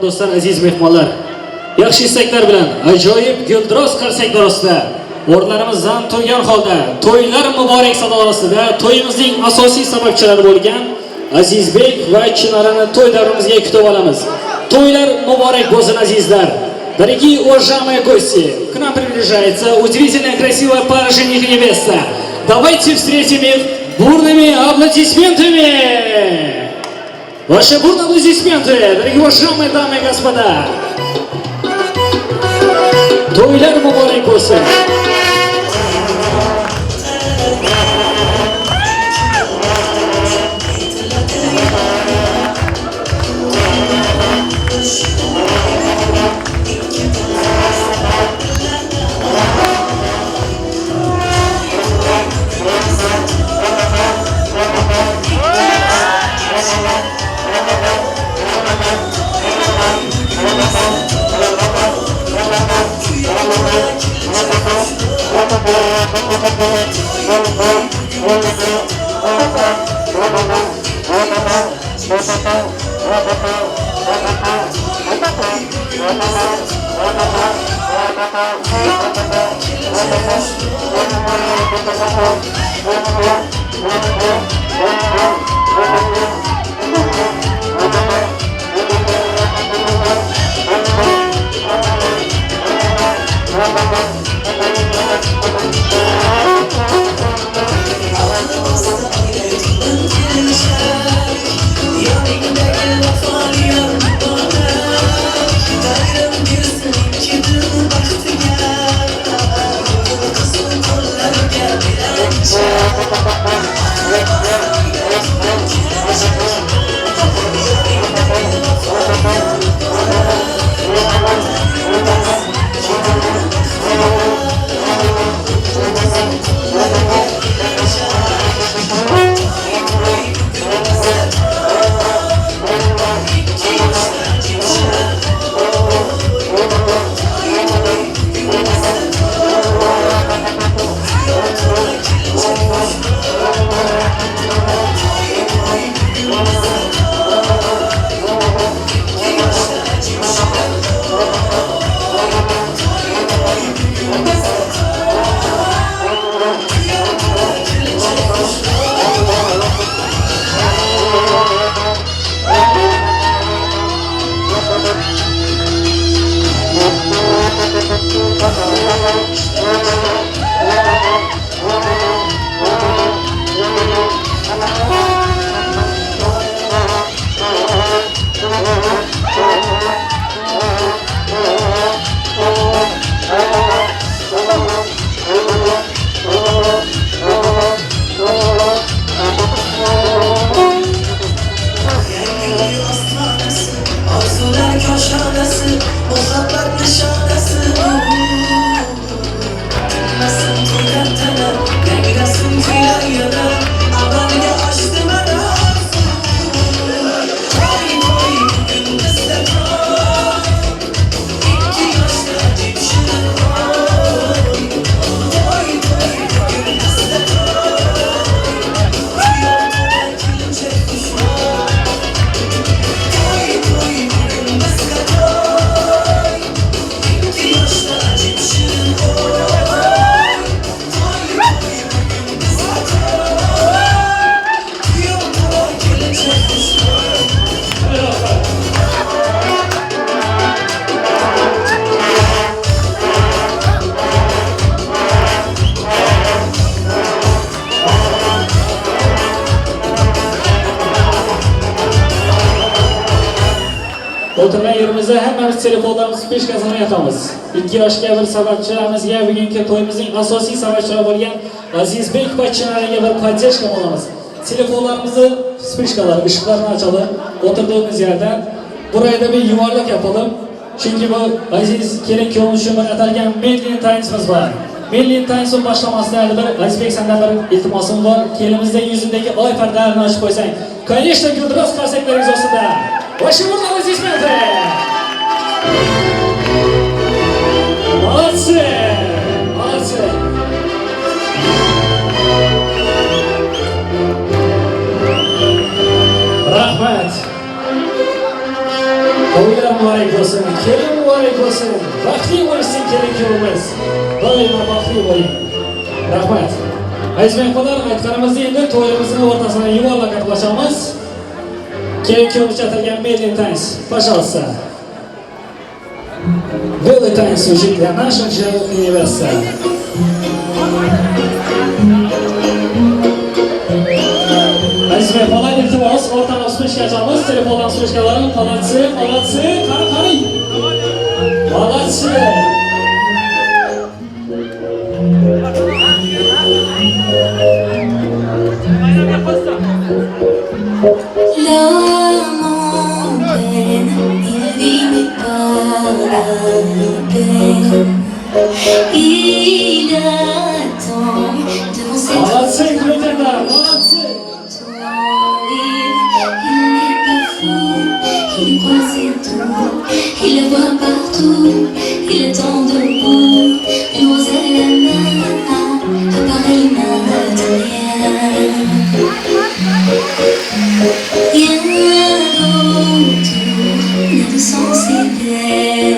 Do'stlar, aziz mehmonlar, yaxshi istaklar bilan ajoyib guldiroz qarsaklar ostida o'rnlarimizdan turgan holda to'ylar muborak sadolari ostida to'yimizning asosiy sababchilari bo'lgan Azizbek va Chinorani to'y davrimizga kutib olamiz. To'ylar muborak bo'lsin, azizlar. Дорогие уважаемые гости, к нам приближается удивительная красивая пара жених и невеста. Давайте встретим их бурными аплодисментами. Ваши бурные аплодисменты, дорогие уважаемые дамы и господа. To'ylar muborak bo'lsin. Arzular koshonasi, muhabbat nishonasi. Tinmasin to'ydan tana, yangrasin kuylar yana, amalga oshdi mana orzu. To'y, to'y, bugun bizda to'y, ikki yoshda jimshid oy. To'y, to'y, bugun bizda to'y, kuyov to'la kelinchak xushbo'y. To'y, to'y, bugun bizda to'y, ikki yoshda jimshid oy. To'y, to'y, bugun bizda to'y, kuyov to'la kelinchak xushbo'y. O'tirgan yerimizda hammamiz telefonlarimiz вспышка sini yoqamiz. Ikki yoshga bir sababchilarimizga, bugungi to'yimizning asosiy sababchilari bo'lgan Azizbek va Chinaraga bir поддержка bo'lamiz. Telefonlarimizni вспышка lar, ışıklarını açalım. Oturduğumuz yerden buraya da bir yuvarlak yapalım. Çünkü bu aziz kelin kuyovimiz uchun bir atalgan milliy танец imiz bor. Milliy танец in boshlamasdan bir Azizbek, sendan bir iltimosim bor. Kelinimizning yuzidagi oy pardalarini ochib qo'ysang. Конечно, guldiroz qarsaklaringiz ostida. Ваши бурные аплодисменты! Молодцы! Молодцы! Rahmat! To'ylar muborak. muborak bo'lsin. Baxtli bo'lsin kelin-kuyovimiz. Doimo baxtli bo'ling. Rahmat. Aziz mehmonlar, aytganimizdek endi to'yimizning o'rtasini yuvarlak qilamiz. Kelin-kuyovimiz chatirgan медленный танец. Пожалуйста. Белый танец звучит для наших жених и невеста. Aziz mehmonlar, iltimos, o'rtani вспышка ochamiz. Telefondan вспышка larni. Молодцы, молодцы, qani, qani. Молодцы. L'homme en peine, il vit mais pas la peine. Il attend devant cette Молодцы, Крутина, молодцы. Il n'est pas fou, il croit c'est tout. Il le voit partout, il attend debout. Une rose à la main, à part elle n'attend rien. Rien autour n'a de sens et d'air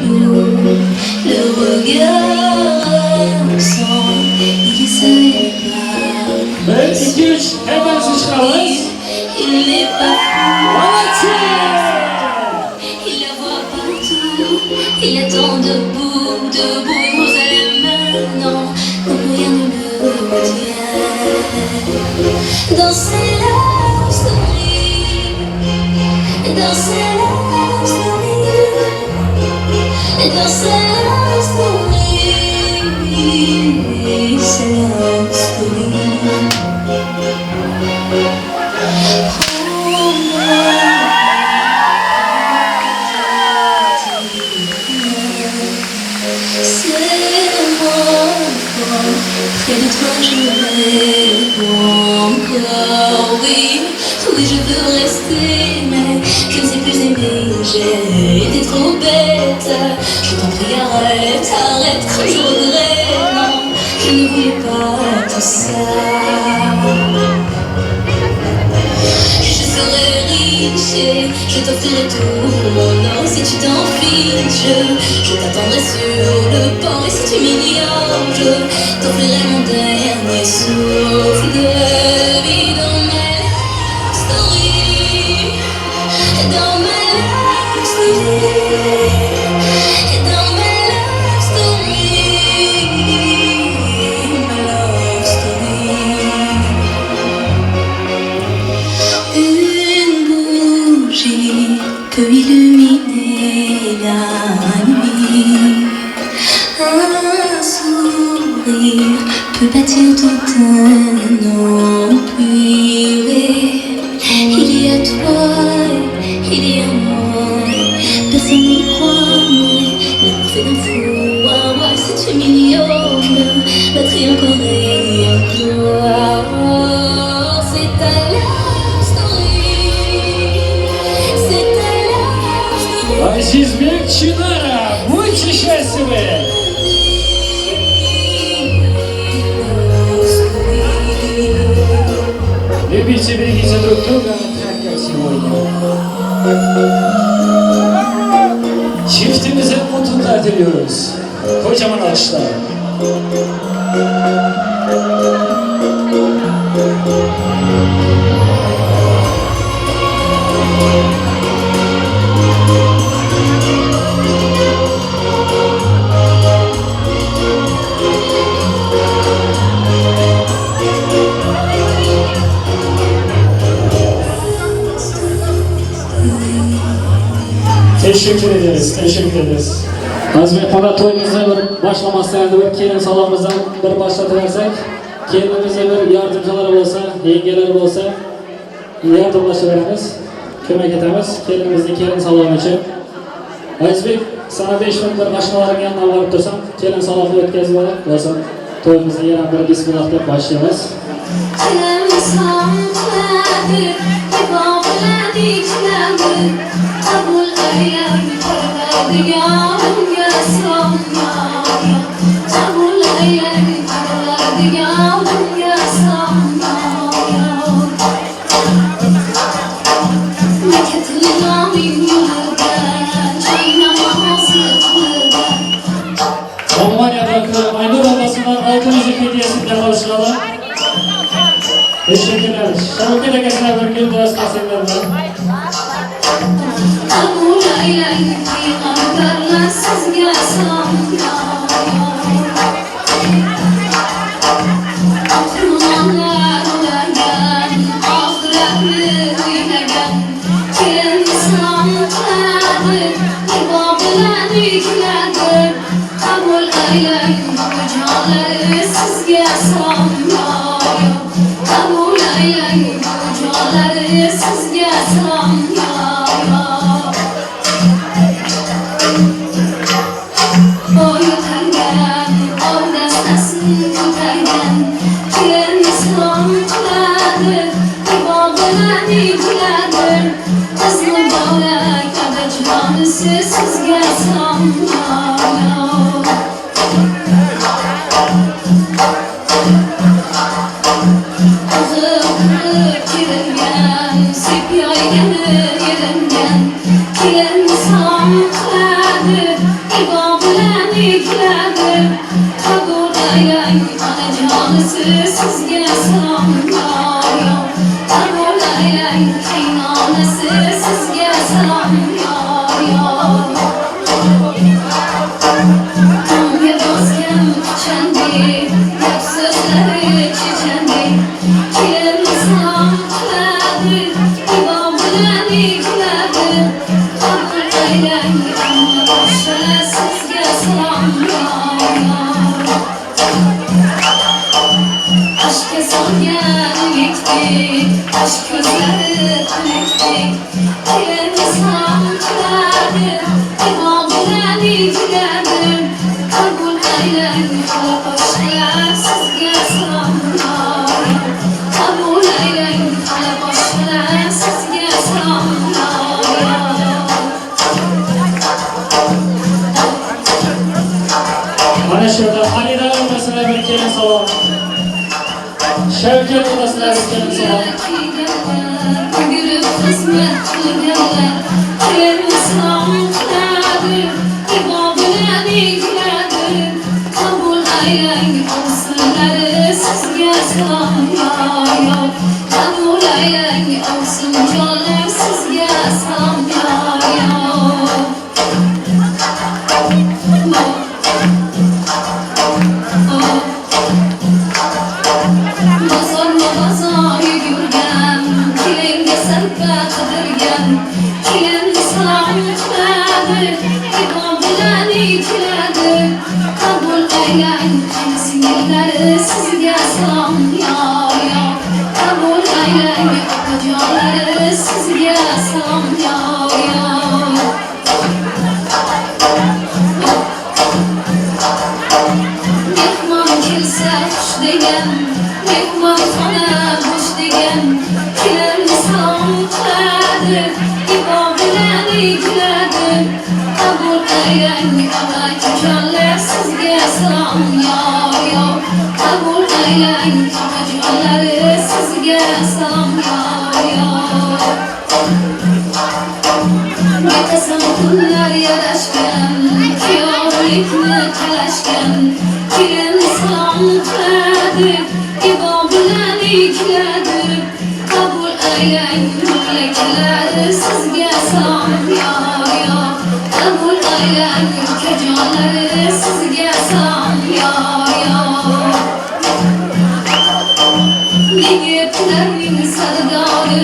lourd. Le regard absent, il est seul et pas. 1, 2, 3, hemen çıkarız. Il n'est pas fou. Молодцы. Il la voit partout, il attend debout, debout, une rose à la main, non, non, rien ne le retient. Dans sa love story, dans sa love story, dans sa love story, sa love story. Prends-moi. Serre-moi fort, près de toi je rêve encore. Oui, oui, je veux rester, mais je ne sais plus aimer. J'ai été trop bête. Je t'en prie, arrête, arrête, que je regrette. Non, je ne voulais pas tout ça. Je serai riche et je t'offrirai tout mon or. Si tu t'en fiches, je t'attendrai sur le port. Et si tu m'ignores, je t'offrirai mon dernier souffle de vie dans ma love story. Dans ma love story. Dans ma love story. Ma love story. Une bougie peut illuminer la nuit. Un sourire peut bâtir tout un empire. Il y a toi, il y a moi. Personne n'y croit, mais l'amour fait d'un fou un roi. Si tu m'ignores, je me battrai encore et encore. C'est ta love story. C'est ta love story. Azizbek, Chinara, будьте счастливы! Love story. Любите, берегите друг друга, так как сегодня. Çiftimize mutluluklar diliyoruz. Kocaman alkışlar. Teşekkür ederiz, teşekkür ederiz. Aziz mehmonlar, to'yimizni bir boshlamasdan endi bir kelin salomimizdan bir boshlataversak, kelinimizga bir yordamchilari bo'lsa, yengalari bo'lsa, yordamlashaveramiz, ko'mak etamiz kelinimizni kelin salomi uchun. Azizbek, sana 5 minut bir mashinalaring yonidan borib tursam, kelin salomni o'tkazib olib, bo'lsa to'yimizni yana bir bismillah deb boshlaymiz. Kim sanchadir, ibodat qabul aylar Parvardigorimga solmoq, qabul aylar Parvardigorimga solmoq. Ketlaming yo'lida joy namoz. Almanya'daki Aynur ablasından altın yüzük hediyesini de karşılayalım. Teşekkürler. Şevket akasına bir gül dastasıyla. Qabul aylang payg'ambarlar sizga salom Oqromonlar ulagan, oxiratni o'ylagan Kim islom qiladi, ibo bilan yukladi Qabul aylang buvijonlari sizga salom Qabul aylang buvijonlari sizga salom Boy o'targan, ov dastasin ko'targan Kim islom qiladi, ibo bilan yukladi Qiz muborak adajonisi sizga salom. Og'ir kelingan, sep yoygani eringan Kelin islom qiladi, ibo bilan yukladi Qabul aylang onajonisi sizga salom. Qabul aylang qaynonasi sizga salom. Tomga bosgan pichandek, gap so'zlari chechandek Kim islom qiladi, ibo bilan yukladi Qabul aylang amma boshlar sizga salom. Aşka solgan umiddik, aşk ko'zlari tunakdek Kim islom qiladi, ibo bilan yukladi Qabul aylang xola qo'shnilar sizga salom. Qabul aylang xola qo'shnilar sizga salom. Mana shu yerda Xalida otasına bir kelin salom. Shavkat otasına bir kelin salom. Yugurib xizmat qilganlar Kim islom qiladi, ibo bilan yukladi Qabul aylang ovsinlari sizga salom. Qabul aylang ovsinjonlar sizga salom. Bozorma bozor yugurgan, kelinga sarpa qidirgan Kelin islom qiladi, ibo bilan yukladi Qabul aylang singillari sizga salom. Qabul aylang opajonlari sizga salom. Mehmon kelsa xush degan, mehmonxona bo'sh degan Kelin islom qiladi, ibo bilan yukladi Qabul aylang amakijonlar sizga salom. Qabul aylang onajonlari sizga salom. Qasam kunlar yarashgan, kuyovlikni talashgan Kelin islom qiladi, ibo bilan yukladi Qabul aylang mullakalari sizga salom. Qabul aylang ukajonlari sizga salom. Yigitlarning sardori,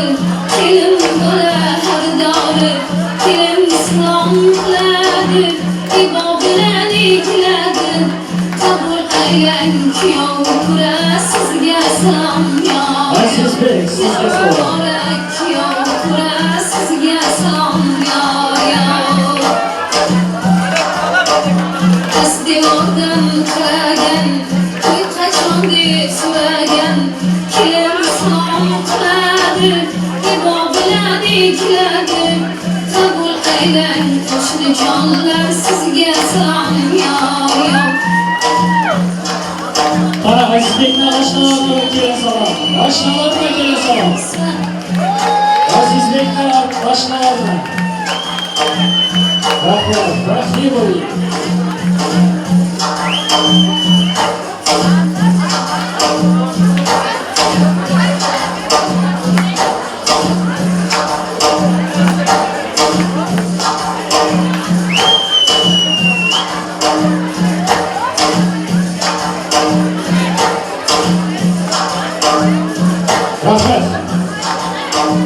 kelin bola xaridori Kelin islom qiladi, ibo bilan yukladi Qabul aylang kuyov kura sizga salom. Azizbek, sizga salom. Kuyov kura sizga salom. Past devordan qaragan, to'y qachon deb so'ragan Kelin islom qiladi, ibo bilan yukladi Qabul aylang qo'shnijonlar sizga salom. Mana Azizbekni oshnalariga bir kelin salom. Oshnalariga kelin salom. Azizbekni oshnalariga. Rahmat, baxtli bo'ling. Rahmat.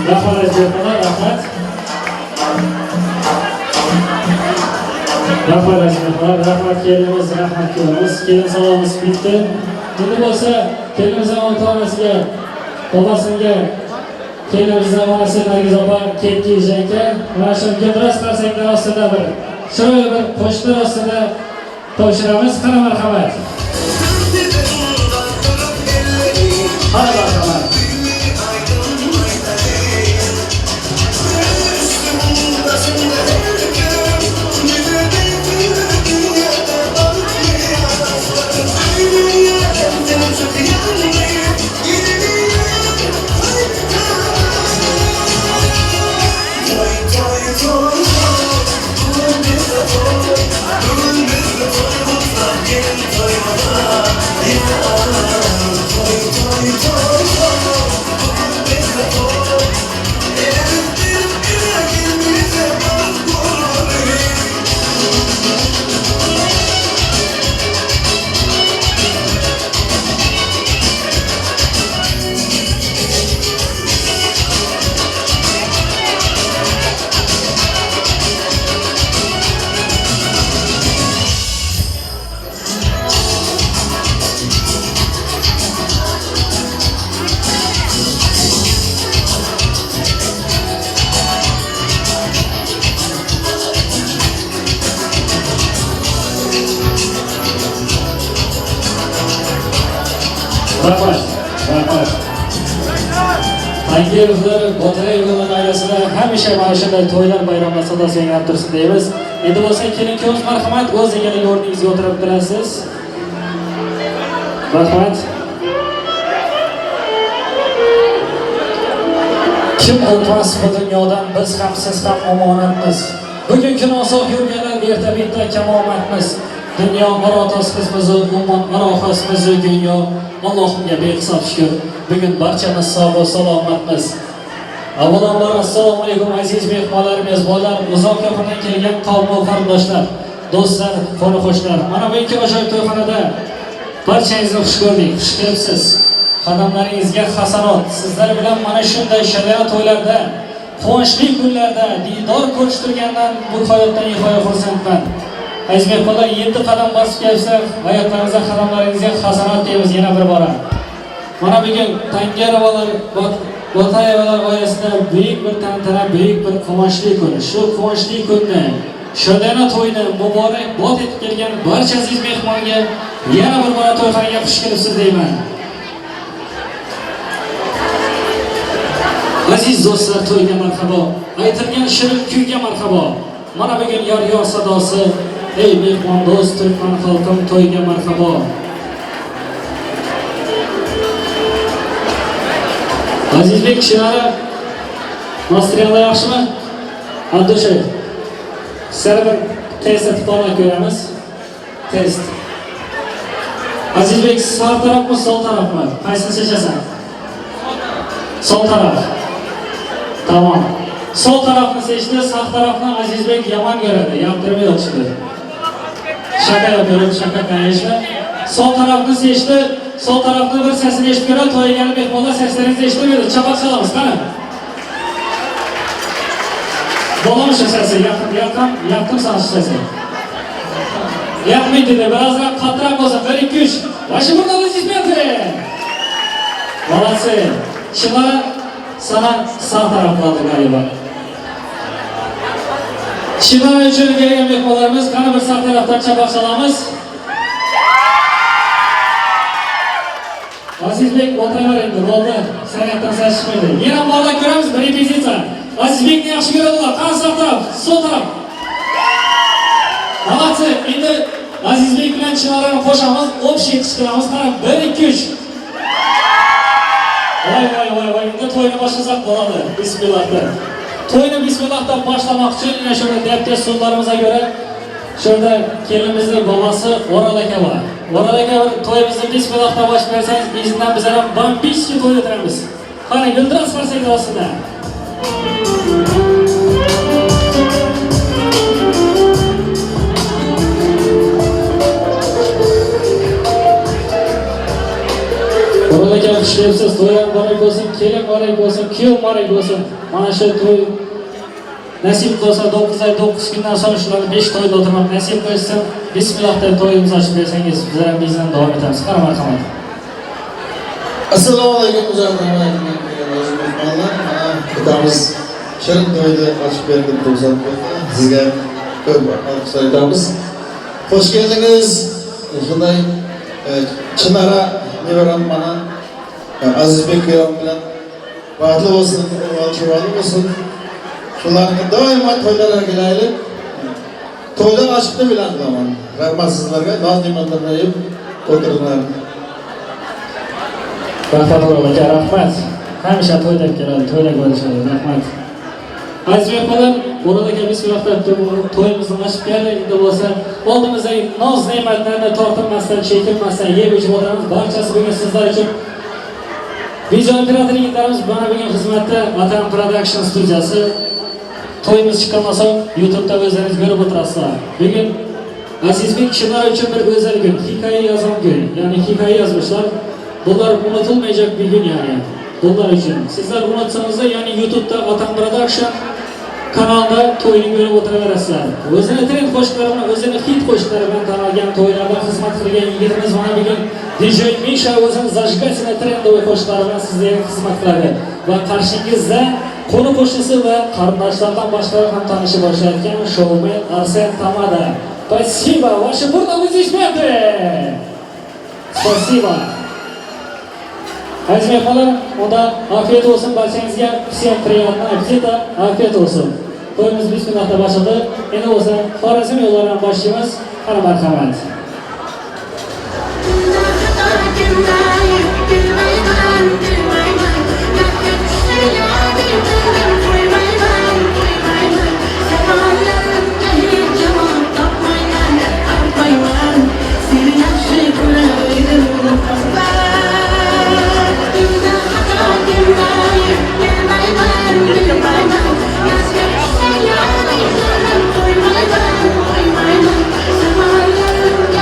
Rahmat aziz mehmonlar, rahmat. Rahmat aziz mehmonlar, rahmat kelinimiz, rahmat kuyovimiz. Kelin salomimiz bitdi. Endi bo'lsa kelinimizning ota-onasiga, bobosiga, kelinimizning onasi Nargiz opa, Ketki aka, mana shu g'ildiras qarsaklar ostida bir chiroyli bir qo'shiqlar ostida topshiramiz. Qani marhamat. Qani marhamat. Rahmat, rahmat. Tangerovlar, Botirayevlar oilasida hamisha mana shunday to'ylar, bayramlar sadosi yangrab tursin deymiz. Endi bo'lsa kelin kuyovimiz marhamat, o'z egallagan o'rningizga o'tirib turasiz. Rahmat. Kim o'tmas bu dunyodan, biz ham siz ham omonatmiz. Bugun nosoh yurganlar erta bitta kamomatmiz. Dunyo aro tasqizmiz, ummon aro xasmiz, dunyo Allohimga behisob shukr. Bugun barchamiz sog' va salomatmiz. Avvalambor assalomu alaykum aziz mehmonlar, mezbonlar, uzoq yaqindan kelgan qavm va qarindoshlar, do'stlar, qo'ni qo'shnilar. Mana bu ikki ajoyib to'yxonada barchangizni xush ko'rdik, xush kelibsiz. Qadamlaringizga hasanot. Sizlar bilan mana shunday shariat to'ylarda, quvonchli kunlarda diydor ko'rishtirgandan bu hayotdan nihoya xursandman. Aziz mehmonlar, 7 qadam bosib kelibsizlar, hayotlaringizga, qadamlaringizga hasanot deymiz yana bir bora. Mana bugun Tangarovalar, Botayevalar oilasida buyuk bir tantana, buyuk bir quvonchli kun. Shu quvonchli kunni, shodona to'yni muborakbod etib kelgan barcha aziz mehmonga yana bir bora to'yxonaga xush kelibsiz deyman. Aziz do'stlar, to'yga marhabo, aytilgan shirin kuyga marhabo. Mana bugun yor-yor sadosi, ey mehmon do'st turkman xalqim to'yga marhabo. Azizbek kishilara настроение yaxshimi? Abdushay. Sizlar bir test etib ko'ramiz. Test. Azizbek, sağ tarafmi, sol tarafmi? Qaysini sechasan? Sol taraf. Tamam. Sol tarafni seçti, sağ tarafni Azizbek yomon ko'radi, yoqtirmaydi o'xshaydi. Shaka yapıyorum, şaka конечно. Sol tarafni seçti, sol tarafni bir sesini eshitib ko'radi, to'yga kelgan mehmonlar seslaringizni eshitmaydi. Chapak solamiz, qani? Bo'ladimi shu sesi? Yaqin, yaqin, yaqin sana shu sesi. Yoqmaydi dedi, birazroq qattiroq bo'lsa. 1 2 3. Ваши бурные аплодисменты. Молодцы. Chinora sana sağ taraf qoldi galiba. Chinora uchun kelgan mehmonlarimiz qani bir sağ tarafdan chapak solamiz. Azizbek o'tiraver endi, bo'ldi. San'atdan ses chiqmaydi. Yana borlar ko'ramiz, bir repetitsiya. Azizbekni yaxshi ko'radilar. Qani sağ taraf, sol taraf. Молодцы. Endi Azizbek bilan Chinorani qo'shamiz, общий qichqiramiz. Qani 1 2 3. Voy voy voy voy, endi to'yni boshlasak bo'ladi. Bismillahda. To'yni bismillahdan boshlamoq uchun mana shuni deb so'zlarimizga ko'ra, shunda kelinimizning bobosi O'rol aka bor. O'rol aka, bir to'yimizni bismillahdan boshlab bersangiz, izidan bizlar ham бомбический to'y o'tiramiz. Qani, guldiroz qarsaklar ostida. O'rol aka, xush kelibsiz. To'y ham muborak bo'lsin, kelin muborak bo'lsin, kuyov muborak bo'lsin. Mana shu to'y nasib qilsa 9 oy 9 kundan so'ng shularni 5 to'yda o'tirmak nasib qilsin. Bismillah deb to'yimizni ochib bersangiz, bizlar ham bizdan davom etamiz. Qani, marhamat. Assalomu alaykum, aziz mehmonlar. Mana ukamiz shirin to'yni ochib berdi, ruxsat bo'ldi. Sizga ko'p alqishlar aytamiz. Xush keldingiz. Shunday Chinara nevaram mana Azizbek kuyovim bilan baxtli bo'lsin, o'g'il chuvali bo'lsin. Shularni doimo to'ylarga kelaylik. To'yda ochiqni bilan qilaman. Rahmat sizlarga, noz ne'matlarni yeb o'tiringlar. Rahmat, O'rol aka, rahmat. Hamisha to'yda keladi, to'yda ko'rishadi. Rahmat. Aziz mehmonlar, O'rol aka bismillah deb to'yimizni ochib berdi. Endi bo'lsa oldimizdagi noz ne'matlarni tortinmasdan, chekinmasdan yeb ichib o'tiramiz. Barchasi bugun sizlar uchun. Video operator yigitlarimiz mana bugun xizmatda, Vatan Production studiyasi. To'yimiz chiqqandan so'ng YouTube'da o'zlaringiz ko'rib o'tirasizlar. Bugun Azizbek Chinor uchun bir go'zal kun, hikoya yozgan kun. Ya'ni hikoya yozmişlar. Bunlar unutulmayacak bir gün yani. Bunlar için. Sizler unutsanız da yani YouTube'da Vatan Production kanalda to'yini ko'rib o'tiraverasizlar. O'zini trend qo'shiqlari bilan, o'zini hit qo'shiqlari bilan tanilgan, to'ylarda xizmat qilgan yigitimiz mana bugun DJ Misha o'zini зажигательный трендовый qo'shiqlari bilan sizlarga xizmat qiladi. Va qarshingizda qo'ni qo'shnisi va qarindoshlardan boshqalar ham tanishib boshlayotgan shoumen Arsen Tamada. Спасибо, ваши бурные аплодисменты! Спасибо. Aziz mehmonlar, unda afiyat olsun barchangizga. Всем приятного аппетита, afiyat olsun. To'yimiz bismillahda boshladi. Endi bo'lsa Xorazm yo'llaridan boshlaymiz. Qani, marhamat. Bilmayman, bilmayman, gapga tushsa qo'ymayman, qo'ymayman, savolimga hech javob topmayman, topmayman, seni yaxshi ko'rar edim muhabbat. Kimda xato, kimda ayb, bilmayman, bilmayman, gapga tushsa qo'ymayman, qo'ymayman, savolimga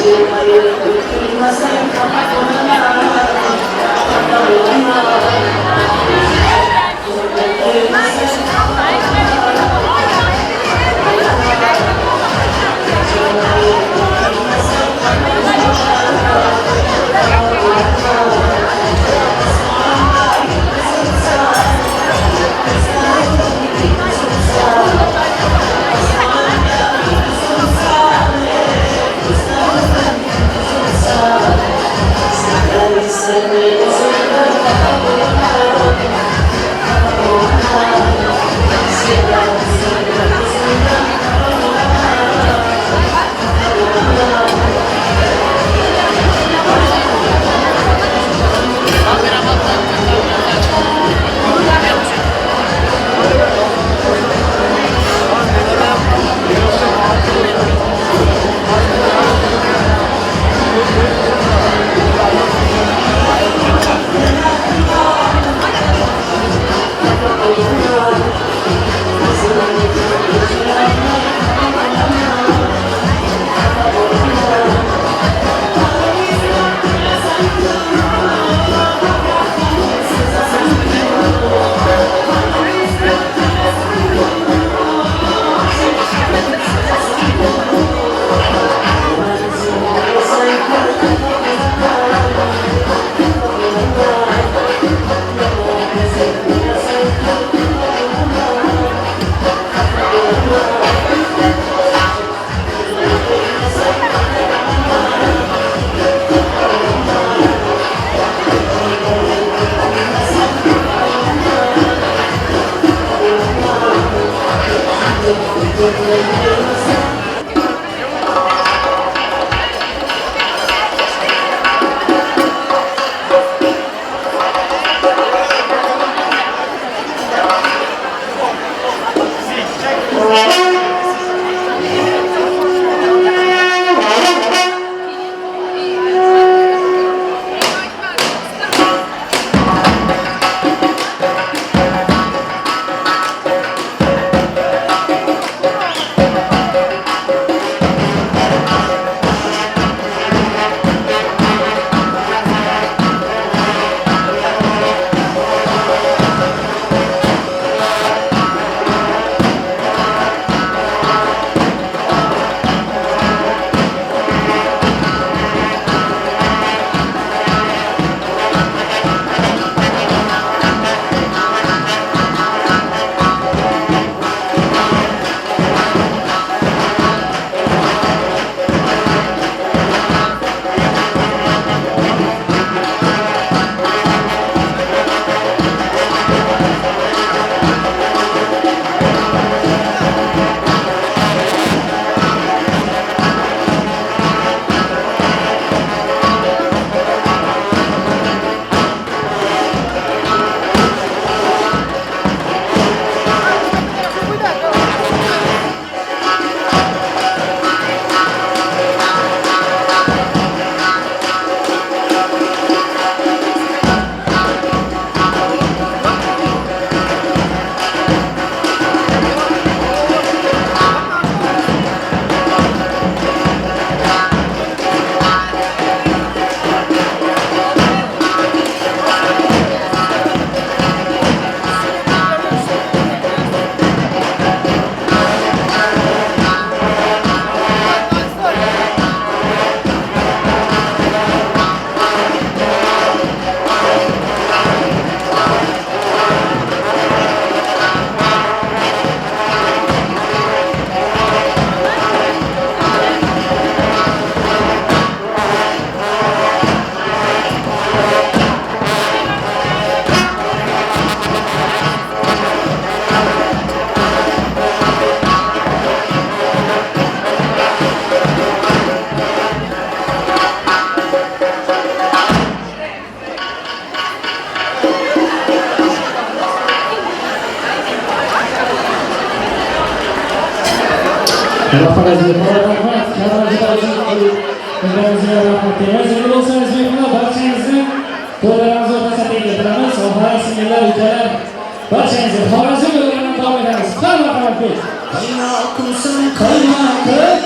Jilmayib xafa bo'laman, xafa bo'laman. Rahmat, barchangizni to'ylaringiz o'rtasida keltiramiz. Opa, singillar, ukalar, barchangizni Xorazm yo'llaridan davom etamiz. Hamma Qaynoqimsan qaynoqim.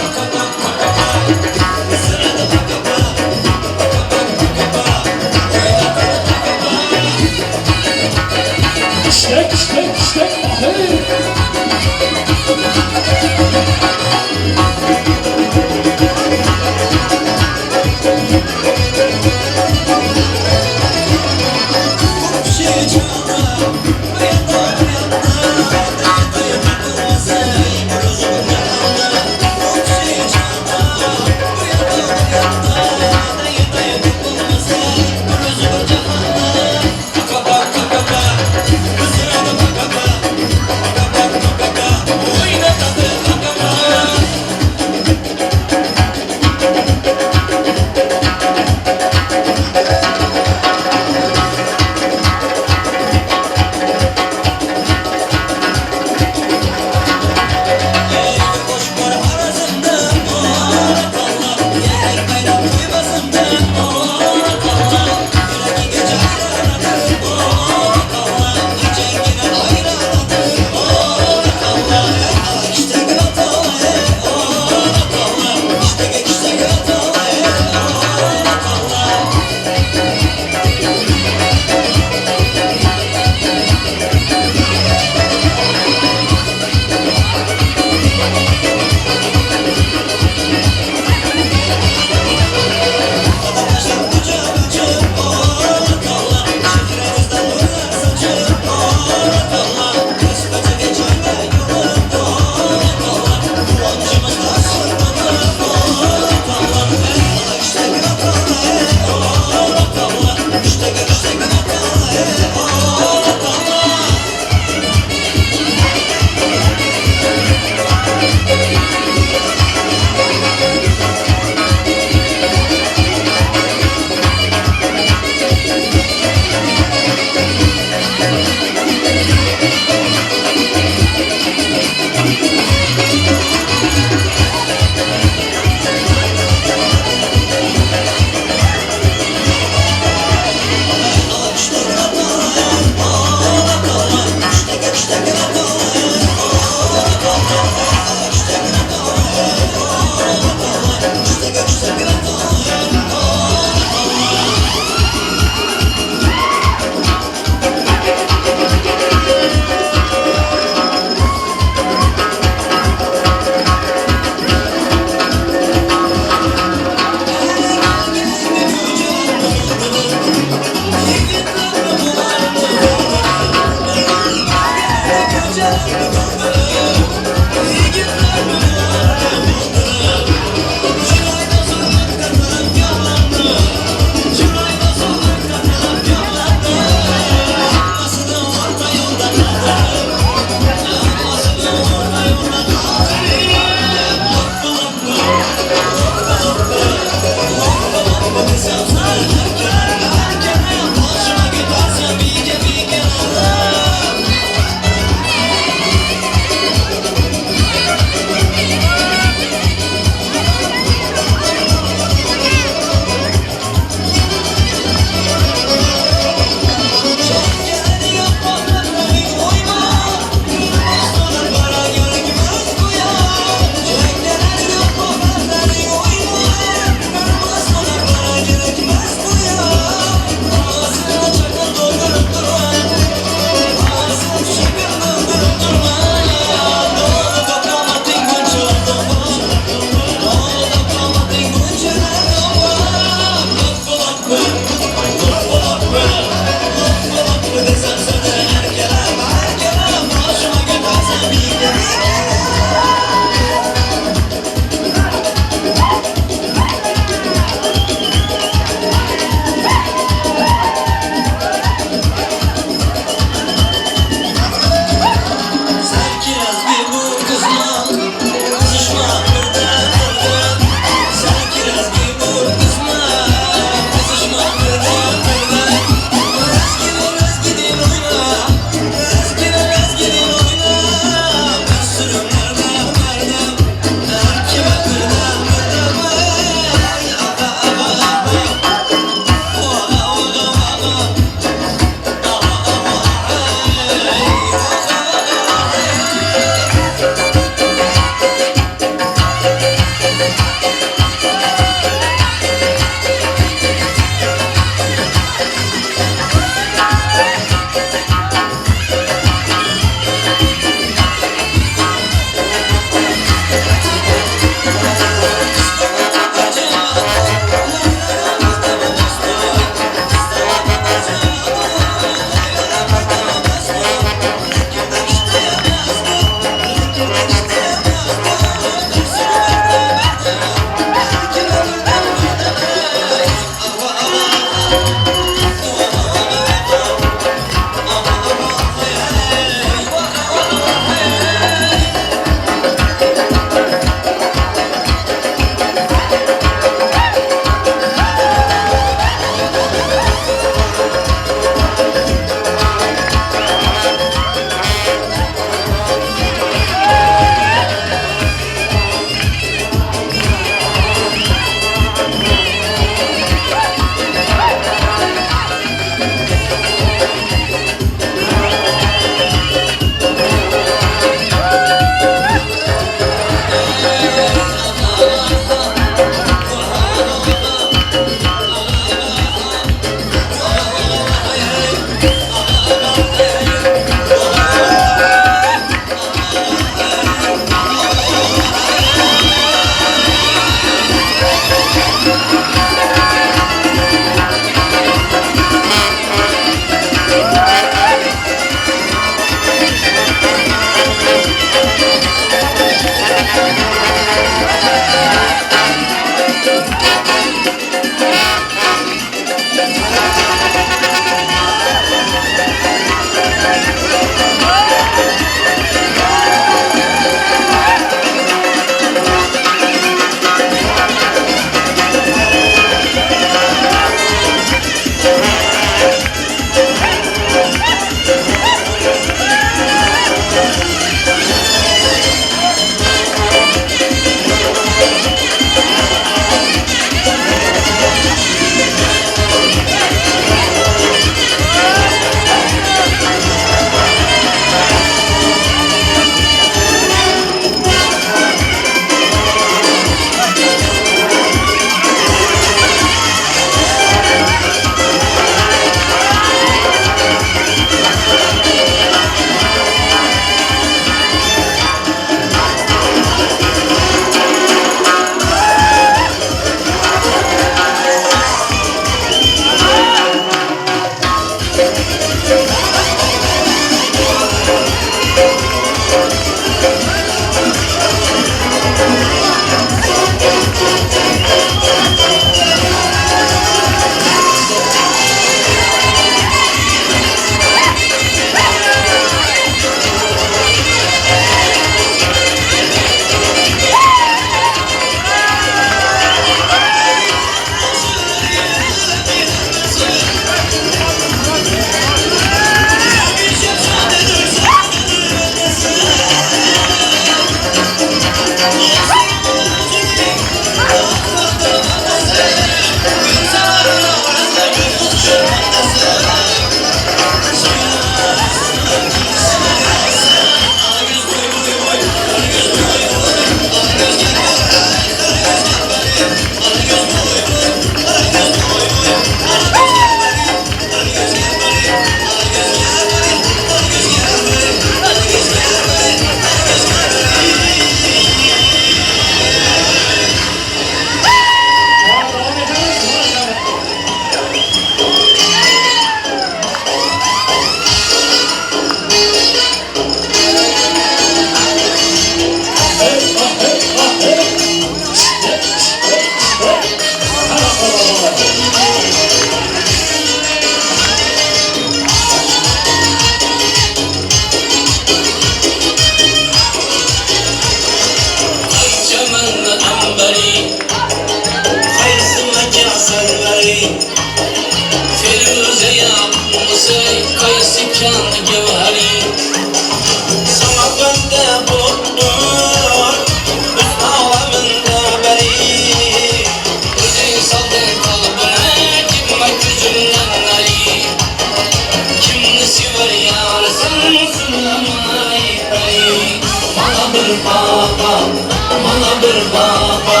Bir baba,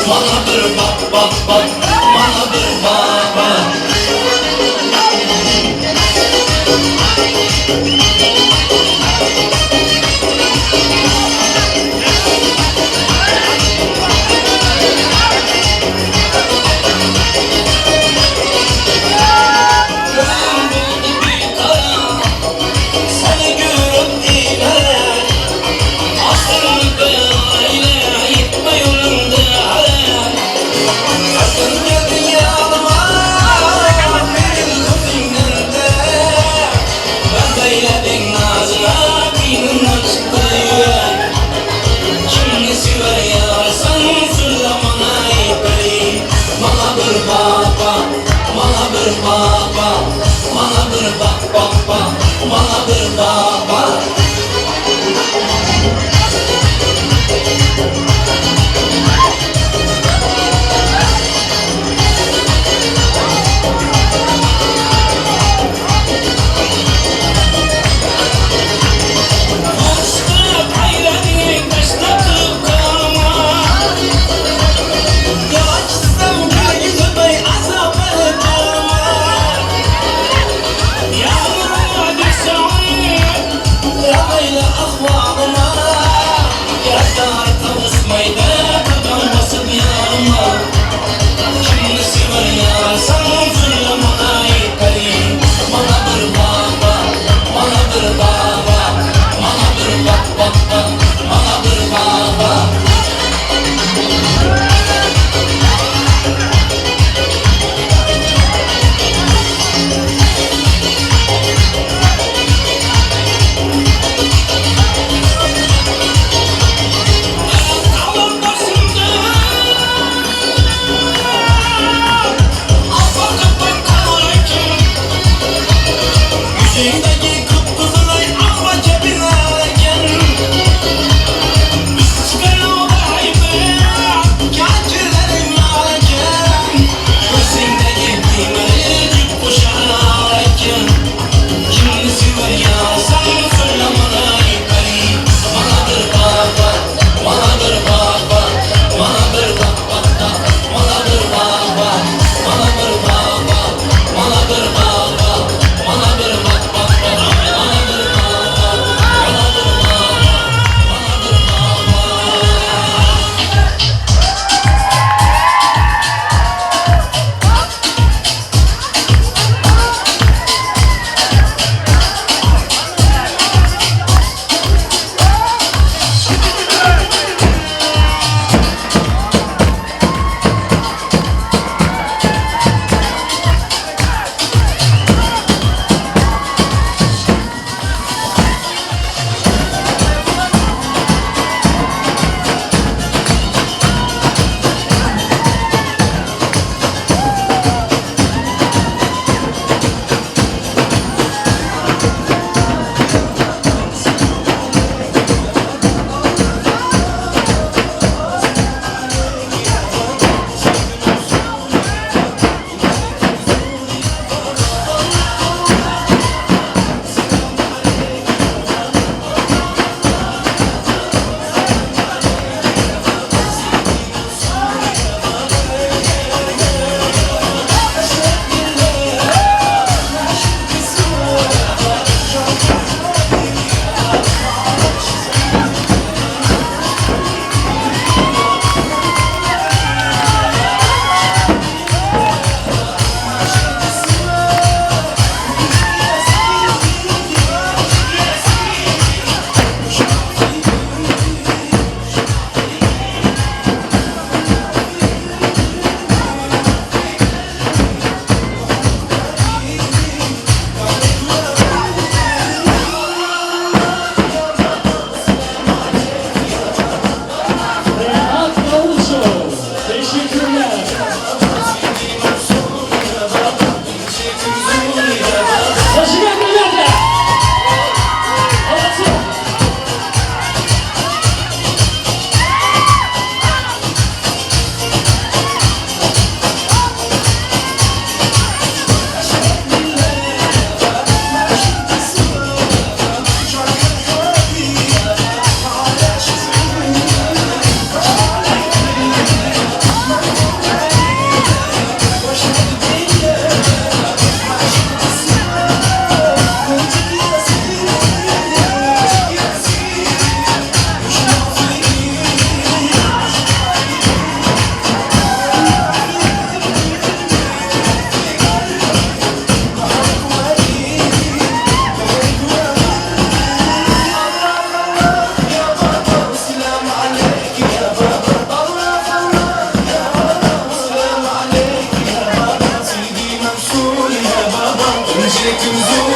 mana bir bab bab bab, mana bir baba. Gözüm buldu bir kara, seni görüp iler. Asrını böyle yetme yolunda. Sakın geldin yanıma. Jikim zo'r.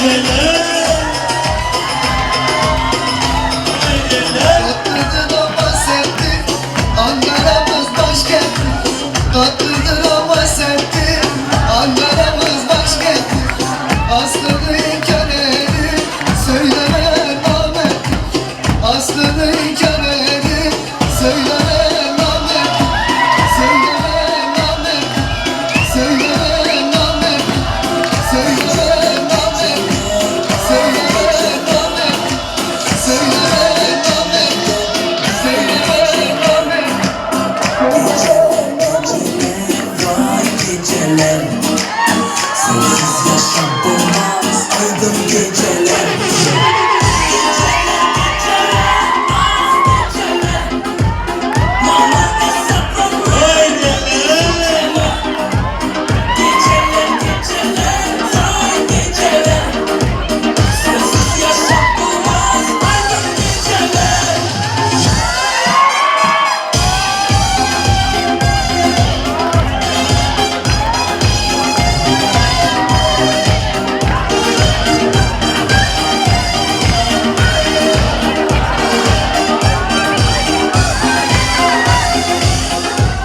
Tatlıdır ama serttir, Ankara'mız başkenttir. Tatlıdır ama serttir, Ankara'mız başkenttir. Aslını inkar edip söylemeyen namerttir. Aslını inkar edip söylemeyen namerttir. Söylemeyen namerttir. Söylemeyen namerttir. Söylemeyen namerttir. Söylemeyen namerttir. Söylemeyen namerttir. Söylemeyen namerttir. Vay geceler, sensiz yaşam olmaz aydın geceler. Geceler geceler, ah geceler, bana hesaplanmaz geceler. Geceler geceler, vay geceler, sensiz yaşam olmaz aydın geceler.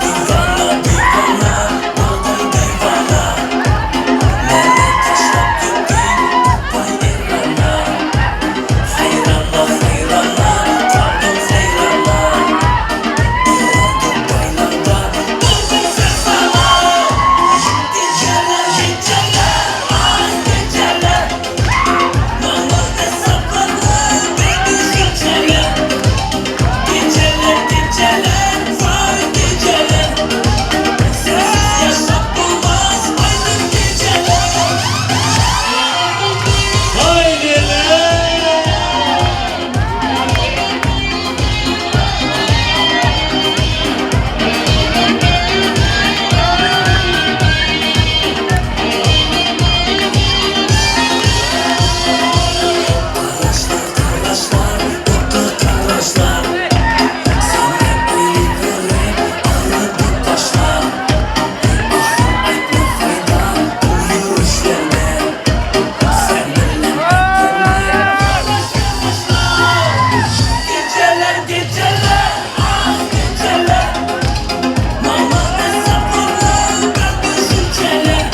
Divana divana, oldum divana. Meni tashlab ketding, voy erona. Hayrona hayrona, qoldim hayrona. Dubaylarda buldum sersana. Geceler geceler, ah geceler. Bana hesaplanır bir düşünceler. Geceler geceler, vay geceler. Sensiz yaşam olmaz aydın geceler. Kardeşler kardeşler, mutlu kardeşler. Sana iyilikleri alır bu taşlar. Ah etme fayda bu yürüyüşlerde. Seninle kardeş kardeşler. Geceler geceler, ah geceler. Mama hesaplanır ben düşünceler.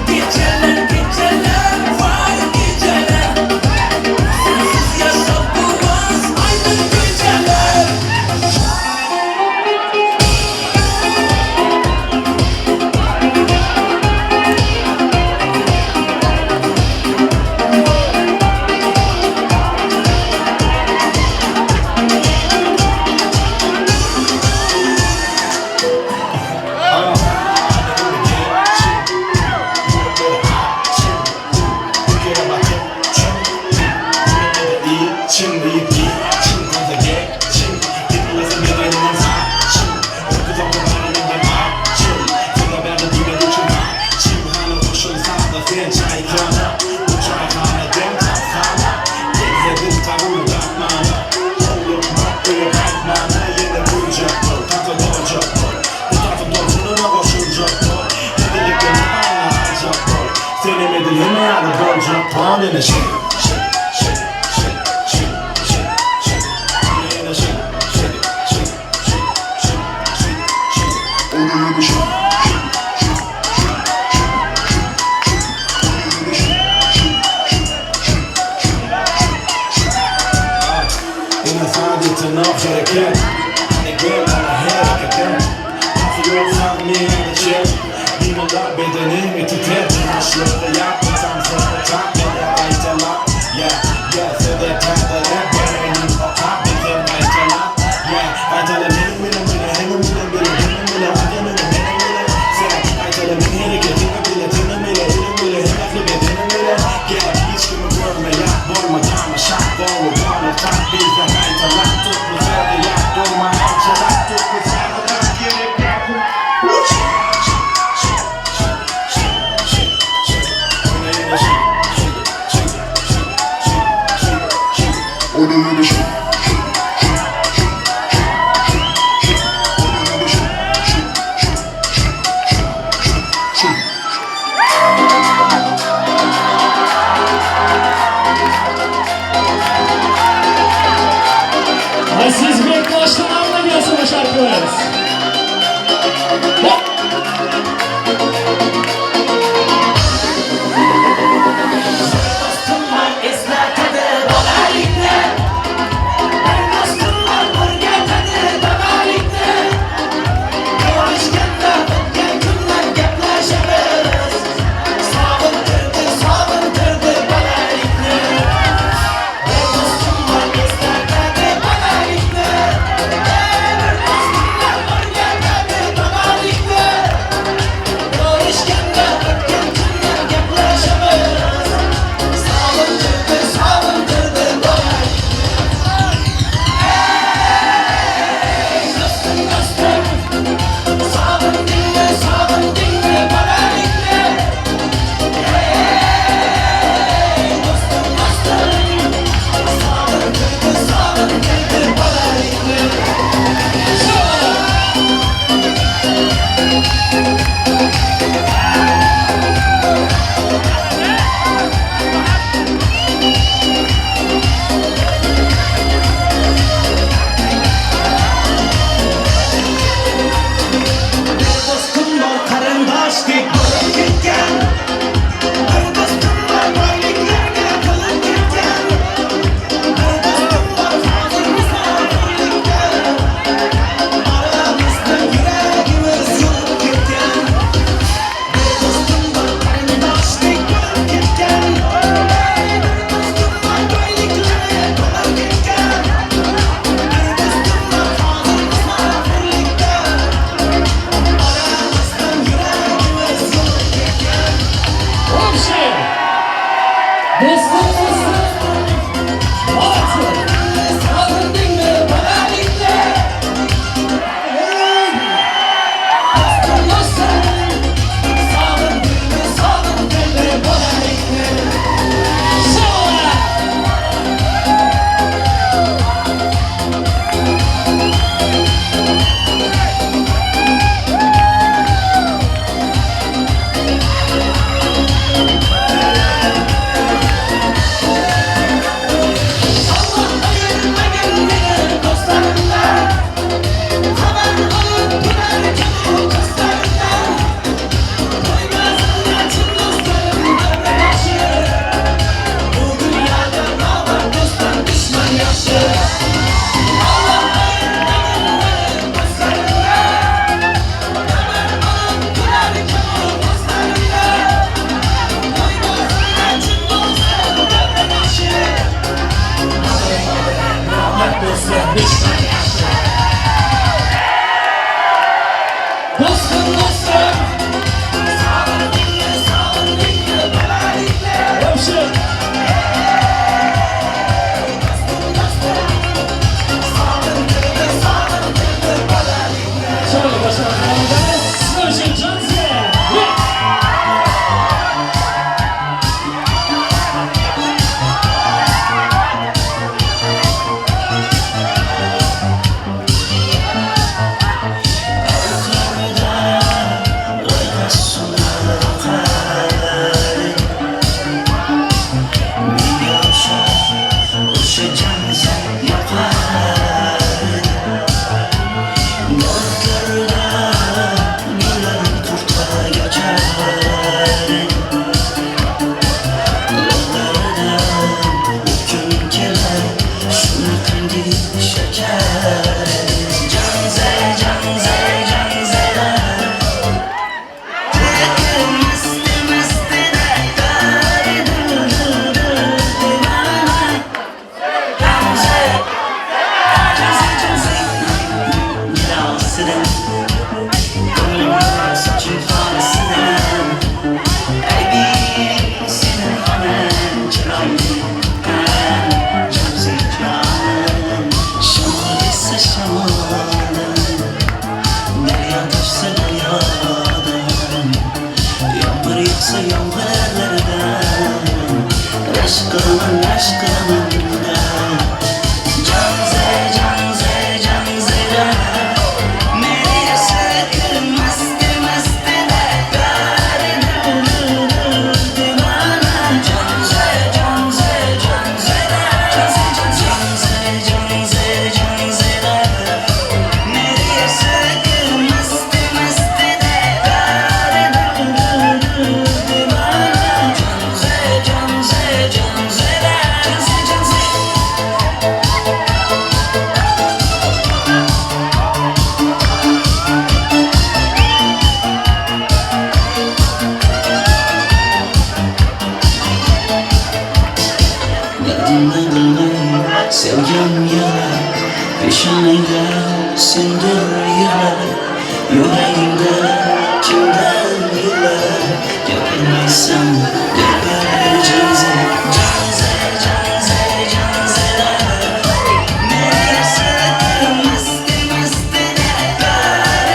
Geceler geceler, vay geceler. Sensiz yaşam olmaz aydın geceler. Do'stim, do'stim. Молодцы. Sog'indingmi bolalikni? Do'stim, do'stim, sog'indingmi, sog'indingmi bolalikni? Shabala. Allah ayırmagin meni do'stlarimdan, Xabar olib turar bu qizlarimdan. Qo'ymasinlar chin do'stlarim davra boshi. Bu dunyoda nomard do'stdan dushman yaxshi. Alloh ayirmagin meni do'stlarimdan, Xabar olib turar bu do'stlarimdan. Qo'ymasinlar chin do'stlarim davra boshi. Nomard do'stdan dushman yaxshi. Do'stim, do'stim, sog'indingmi, sog'indingmi bolalikni? Вообще. Do'stim, do'stim, sog'indingmi, sog'indingmi bolalikni? Chiroyli boshqaramiz. Sizlar uchun Jonze. Yeah. Loyqa suvlar oqar, Menga o'xshab o'sha janza yoqar. Daraxtlarda gullar kurtak ochar, Lablardan o'pkim kelar shunaqangi shakar. Janza, janza, janzalar. Masti masti dil dil dil devona. Janza, janza, janza. Gilosidan ko'nglim soching xonasidan, Aybing seni xona chiroyli Janzi jon. Shamol esa shamoldan, Daryo toshsa daryodan, Yomg'ir yog'sa yomg'irlardan, Rashk qilaman, rashk qilaman da. Janze, janze, janze. Meni ishq masti masti dil dil dil devona. Janze, janze, janze, janze, janze, janze, janze. Meni ishq masti masti dil dil dil devona. Janze, janze, janze, janze, janze. Dardimni bilmay sevgim yig'lar, Peshonangda sendir yig'lar, Yuragingda kimdir yig'lar. Gapirmaysan, gapir, janza. Janza, janza, janza. Meni ishq masti masti dil dil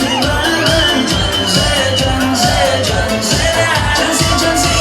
devona. Janza, janza, janza, janza, janza.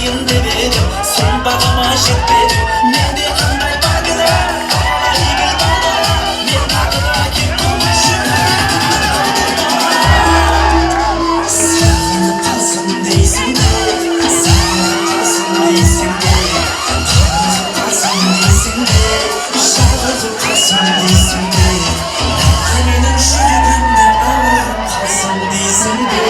Қылайын деп едім, сен бағама жетпедің. Менде қандай бар кінә, игіл балдыра. Мен тағы да кеттім. Сағынып қалсын дейсің бе, сағынып қалсын дейсің бе, қамығып қалсын дейсің бе, жалығып қалсын дейсің бе, тағы менің жүрегімді ауырып қалсын дейсің бе?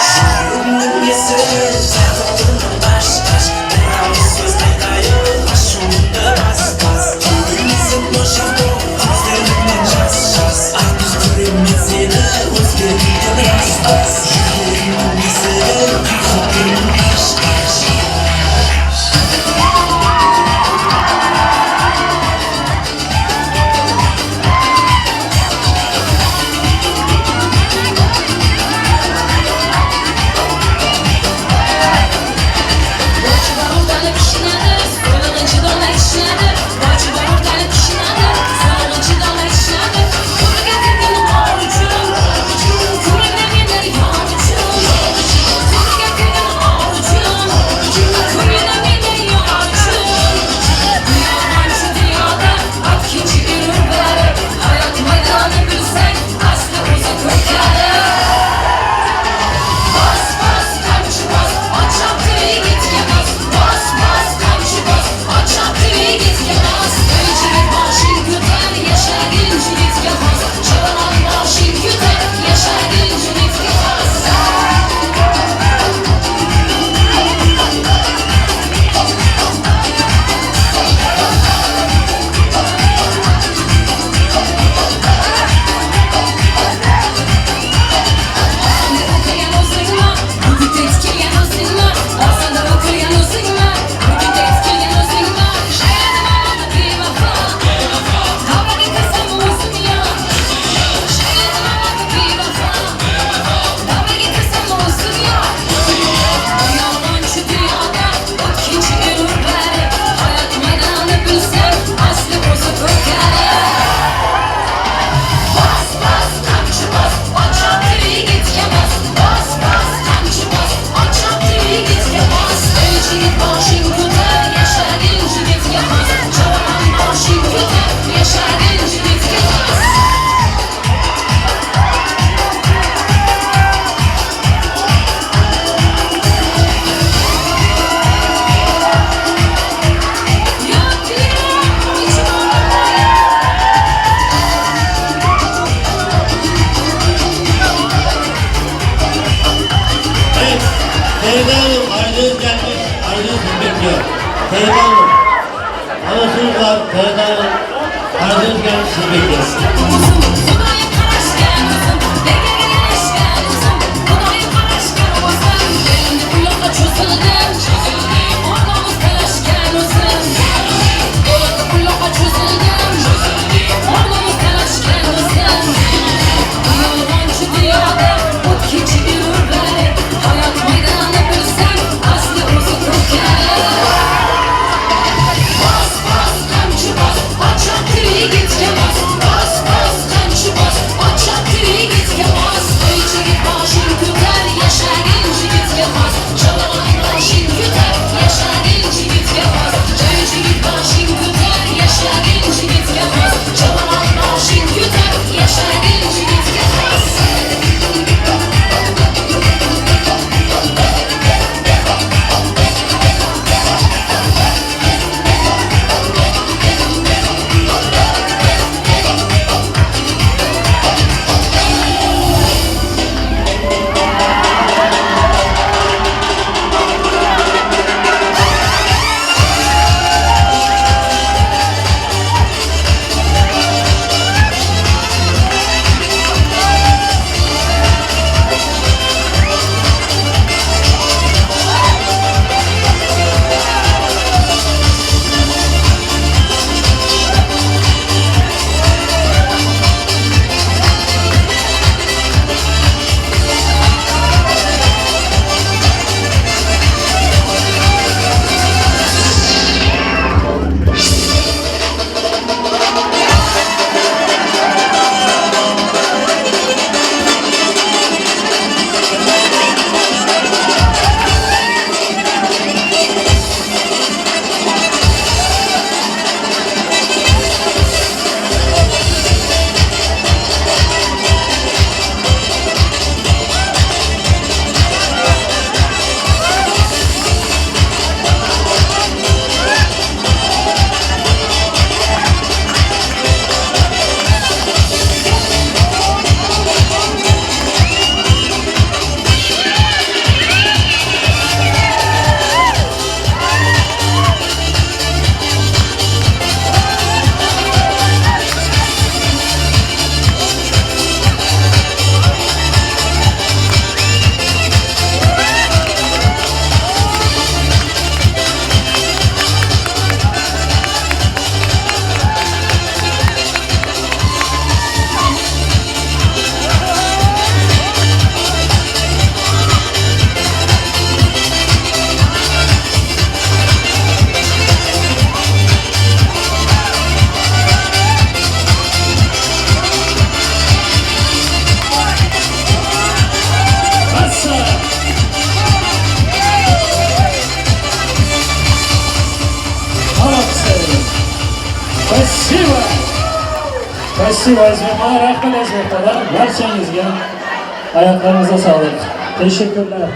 Жүрегімнің есігін қағып тұрмын аш, аш. Бір ауыз сөз айтайын, ашуымды бас, бас. Көгілмесін ошақтың көздеріңнен жас, жас. Артық көремін мен сені, өзгерген рас, рас. Жүрегімнің есігін қағып тұрмын аш, аш. Bochi bor o'rtanib pishinadi, so'rg'inchidan aytishadi. Bochi bor o'rtanib pishinadi, so'rg'inchidan aytishadi. Qo'liga kirgan or uchun, ko'nglimda meni yor uchun. Qo'liga kirgan or uchun, ko'nglimda meni yor uchun. Yolg'onchi dunyoda o'tkinchi yurur bari. Hayot maydoni bilsang, asli o'zi ko'kari. Bos, bos, qamchi bos, ot chopdi yigitga bos. Bos, bos, qamchi bos, ot chopdi yigitga bos. Ey yigit, boshing ko'tar, yashagin yigitga xos. Chavaman, boshing ko'tar, yashagin yigitga xos. Osonda o'qigan o'zingmi? Bugun kelgan o'zingmi? Osonda o'qigan o'zingmi? Bugun kelgan o'zingmi? Shayladim bevafo. Davraga kirsam o'zim yo'q. Shayladim bevafo. Davraga kirsam o'zim yo'q. Yolg'onchi dunyoda o'tkinchi yurur bari. Hayot maydoni bilsang, asli o'zi ko'kari. Bos, bos, qamchi bos, ot chopdi yigitga bos. Bos, bos, qamchi bos, ot chopdi yigitga bos. Ey yigit, boshing ko'tar, yashagin yigitga xos. Chavaman, boshing ko'tar, yashagin yigitga xos. Yo'q, yo'q, ichim. Evet, Feride Hanım, aradığınız gelmiş, aradığınız bekliyor. Feride Hanım, anonsumuz var, Feride Hanım, aradığınız gelmiş, sizi bekliyor. Xudoya qarashgan o'zim, nega yarashgan o'zim, Xudoya qarashgan o'zim. Endi bu yoqqa cho'zildim, o'rnimiz talashgan o'zim. Endi bu yoqqa cho'zildim, o'rnimiz talashgan o'zim. Yolg'onchi dunyoda o'tkinchi yurur bari. Hayot maydoni bilsang, asli o'zi ko'kari. Bos, bos, qamchi bos, ot chopdi yigitga bos. Bos, bos. Спасибо, aziz mehmonlar, rahmat aziz mehmonlar. Barchangizga oyoqlaringizga sog'lik. Teşekkürler.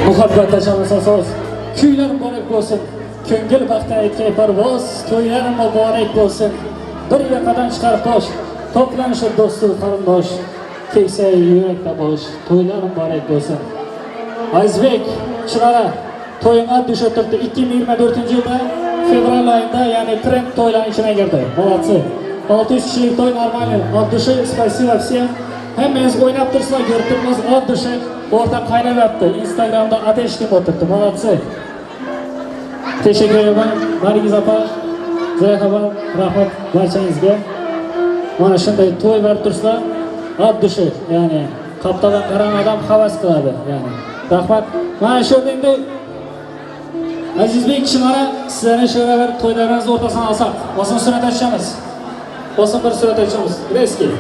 Muhabbat tashlasa so'z. Kuylar muborak bo'lsin. Ko'ngil baxtdan etgay parvoz. To'ylar muborak bo'lsin. Bir yoqadan chiqar tosh. To'planishib do'stu qarindosh. Keksa yurakda bosh. To'ylar muborak bo'lsin. Azizbek Chinora to'yini dusha turibdi. 2024-yilda fevral oyida, ya'ni trend to'ylarning ichiga kirdi. Молодцы. 600 kishilik to'y нормальный. От души спасибо всем. Hammangiz o'ynab tursinlar, ko'rib turibmiz. От души o'rta qaynayapti. Instagramda ateş deb o'tiribdi. Молодцы. Teşekkür ederim. Nargiz opa, Zulaykha opa, rahmat barchangizga. Mana shunday to'y berib tursa, от души, ya'ni qaptaldan qaragan odam havas qiladi, ya'ni. Rahmat. Mana shu yerda endi Azizbek Chinora, sizlarni shu yerda bir to'ylaringiz o'rtasini olsak, oson surat ochamiz. Oson bir surat ochamiz. Резкий.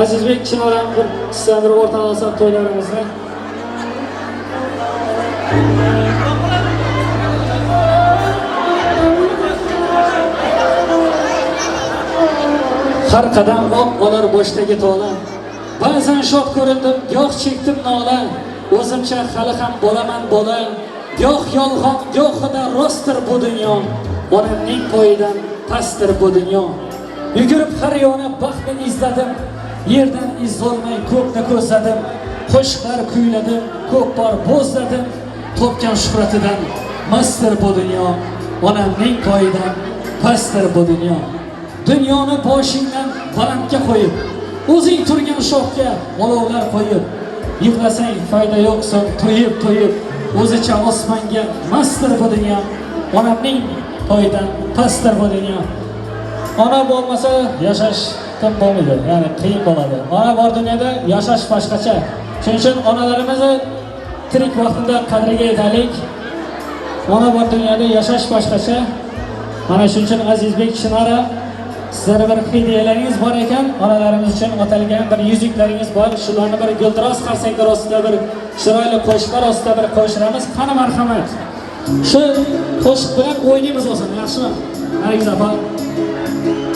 Azizbek Chinora, bir sizlarni bir o'rtaga olsak to'ylarimizni. Har qadam oq olar boshdagi tola. Ba'zan shod ko'rindim, goh chekdim nola. O'zimcha hali ham bo'laman bola. Goh yolg'on, gohida rostdir bu dunyo. Onamning poyidan pastdir bu dunyo. Yugurib har yona baxtni izladim. Yerdan iz olmay ko'kni ko'zladim. Qo'shiqlar kuyladim, ko'p bor bo'zladim. Topgan shuhratidan mastdir bu dunyo. Onamning poyidan pastdir bu dunyo. Dunyoni boshingdan balandga qo'yib, o'zing turgan shoxga olovlar qo'yib, yig'lasang foyda yo'q, so'ng to'yib to'yib, o'zicha osmonga mastdir bu dunyo. Onamning poyidan pastdir bu dunyo. Ona bo'lmasa yashash tim bo'lmaydi, ya'ni qiyin bo'ladi. Ona bor dunyoda yashash boshqacha. Shuning uchun onalarimizni tirik vaqtida qadriga yetaylik. Ona bor dunyoda yashash boshqacha. Mana shuning uchun Azizbek Chinora, sizlarga bir hadiyalaringiz bor ekan, onalarimiz uchun atalgan bir yuzuklaringiz bor. Shularni bir guldiroz qarsaklar ostida, bir chiroyli qo'shiqlar ostida bir qo'shiramiz. Qani marhamat. Shu qo'shiq bilan o'ynaymiz o'zini, yaxshimi? Nargiz opa.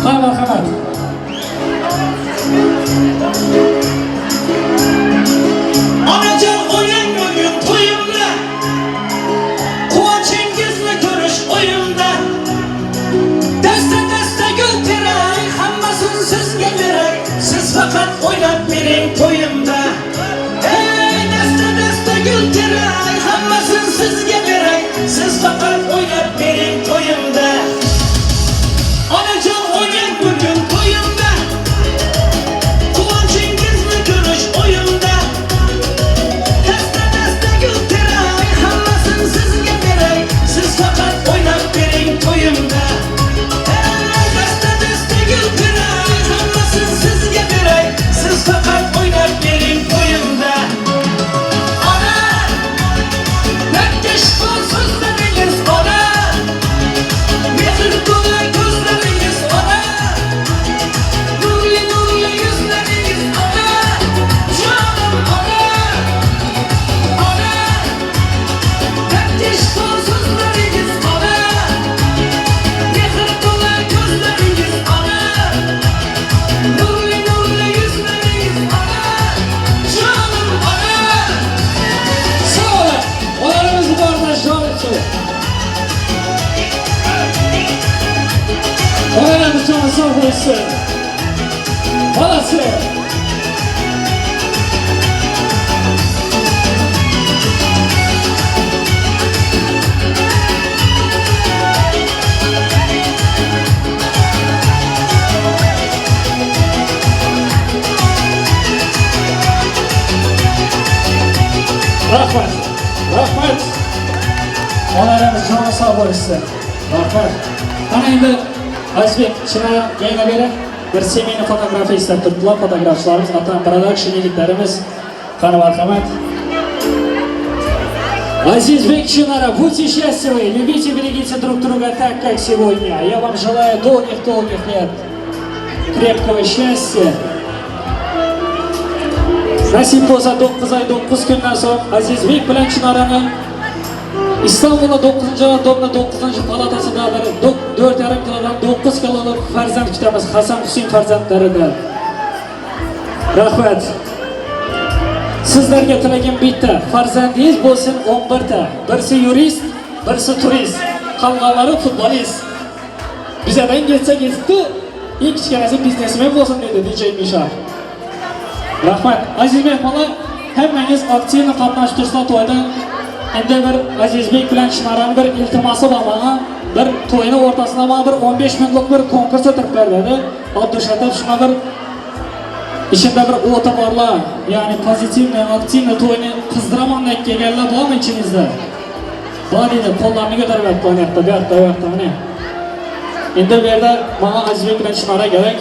Qani marhamat. Onajon, o'ynang bugun to'yimda, quvonchingizni ko'rish o'yimda. Dasta dasta gul teray, hammasini sizga beray, siz faqat o'ynab bering to'yimda. Ey, dasta dasta gul teray, hammasini sizga beray, siz faqat o'ynab bering to'yimda. Onajon, o'ynang bugun to'yimda, quvonchingizni ko'rish o'yimda. Dasta dasta gul teray, hammasini sizga beray, siz faqat o'ynab bering to'yimda. Ey, dasta dasta gul teray, hammasini sizga beray, siz faqat o'ynab bering to'yimda. Ona, dardga shifo so'zlaringiz, ona, mehr to'la ko'zlaringiz, ona, nurli nurli yuzlaringiz, ona, jonim ona. Ona, dardga shifo so'zlaringiz, ona, mehr to'la ko'zlaringiz, ona, nurli nurli yuzlaringiz, ona, jonim ona. Sağ olun. Onalarimiz bu arada jon uchun. Onalarimiz joni sog' bo'lsin. Bolasi. Rahmat. Rahmat. Onalarimiz joni sog' bo'lsin. Rahmat. Ana endi Azizbek Chinora yana beri bir семейный fotografiya ishlab turibdilar fotografchilarimiz, Atan Production yigitlarimiz. Qani marhamat. Азизбек, Чинара, будьте счастливы, любите, берегите друг друга так, как сегодня. Я вам желаю долгих-долгих лет, крепкого счастья. Nasib bo'lsa, 9 oy 9 kundan so'ng Azizbek bilan Chinorani İstanbul'da 9. Domda 9. palatasida bir 4,5 kilodan 9 kiloluk farzand kutamiz Hasan Huseyn farzandlaridan. Rahmat. Sizlarga tilagim bitta, farzandingiz bo'lsin 11 ta. Birisi yurist, birisi turist, qolganlari futbolist. Bizadan ketsa ketdi, eng kichkinasi biznesmen bo'lsin dedi DJ Misha. Rahmat. Aziz mehmonlar, hammangiz aktivni qatnashib tursa to'yda. Endi bir Azizbek bilan Chinorani bir iltimosi bor menga. Bir to'yni o'rtasida menga bir 15 minutlik bir konkurs o'tirib berdi. Abdushatov shunga bir ichida bir o'ti borlar, ya'ni pozitivniy, aktivniy to'yni qizdiraman deb kelganlar bormi ichingizda? Bor dedi, qo'llarini ko'tarib yotdi, bu yoqda, bu yoqda, bu yoqda, mana. Endi bu yerda menga Azizbek bilan Chinora kerak.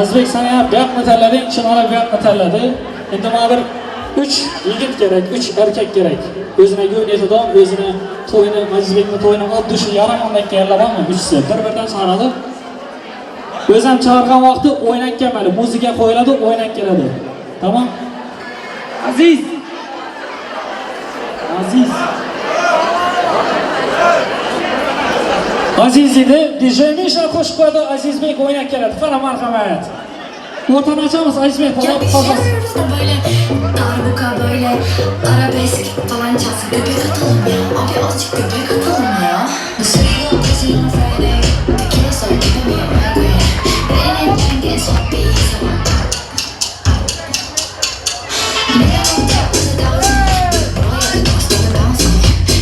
Azizbek sen ham bu yoqni tanlading, Chinora bu yoqni tanladi. Endi menga bir 3 yigit kerak, 3 erkak kerak. O'zini o'ynaydigan, o'zini to'yini, Azizbekni to'yini oddiy shu yaraman deb kelganlar bormi? Uchisi bir-birdan chiqaradi. O'zim chaqirgan vaqti o'ynab kelmadi, muzika qo'yiladi, o'ynab keladi. Tamom? Aziz. Aziz. Aziz dedi, DJ Misha qo'shib qo'ydi, Azizbek o'ynab keladi. Qara marhamat. O'rtani ochamiz, Azizbek, Ya qo'llab bir qolamiz. şeyler da böyle darbuka böyle arabesk falan çalsın. Göbek atalım ya. Abi azıcık göbek atalım ya. The city go crazy on a Friday. Tequila so giving me a migraine. Benim drinking so peace. Nigga on top with a thousand. Boy, I got still bouncing.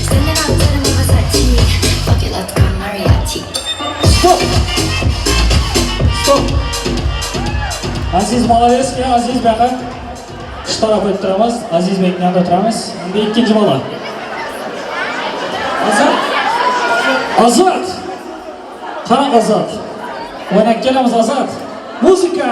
Standing up to the Versace. Fuck it, let's go mariachi. Stop. Stop. Aziz молодец, Aziz buyoqqa. Shu tarafga o'tiramiz, Azizbekni yanida o'tiramiz. Endi ikkinchi bola. Azat. Azat. Qara Azat. O'ynab kelamiz Azat. Muzika.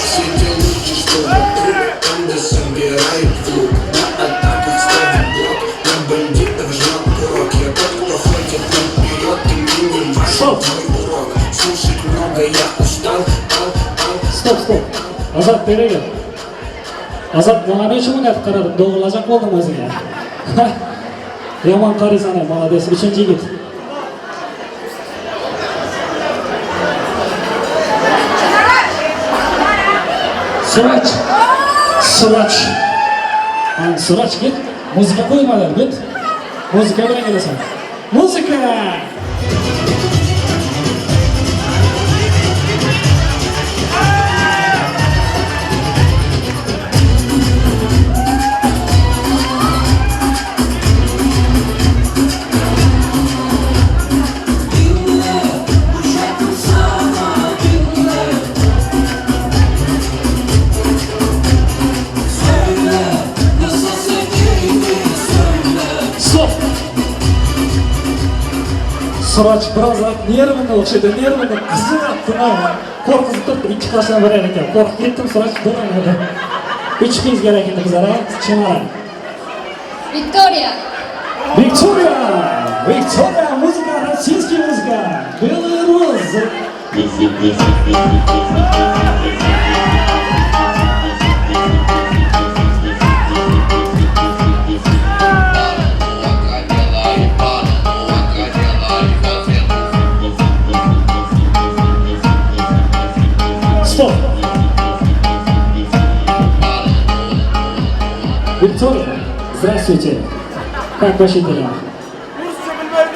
Все те лучи, что вокруг, там, где собирают лук. На атаках ставит блок, на бандитов жмет курок. Я тот, кто ходит наперед, и мне не важен Стоп. твой урок. Слушать много я устал, ал, ал. Stop, stop. Azat beri gel. Azat bana ne uchun bunday qaradim? To'g'rilajak bo'ldim o'ziga. Yomon qaraysan, молодец. Uchinchi yigit. Suraj. Suraj. Ha, Suraj ket. Muzika qo'ymadi, bet. Muzika bilan kelasan. Muzika! Stop! Suraj biroz nervini o'xshaydi, nervini qiziryapti. Qo'rqizib turibdi, ikki qoshini birar ekan. Qo'rqib ketdim, Suraj bir. Uch qiz kerak endi bizlar, Chinora. Виктория. Виктория! Виктория, музыка, российский музыка. Белые розы. Стоп! Виктория, здравствуйте. Как ваши дела?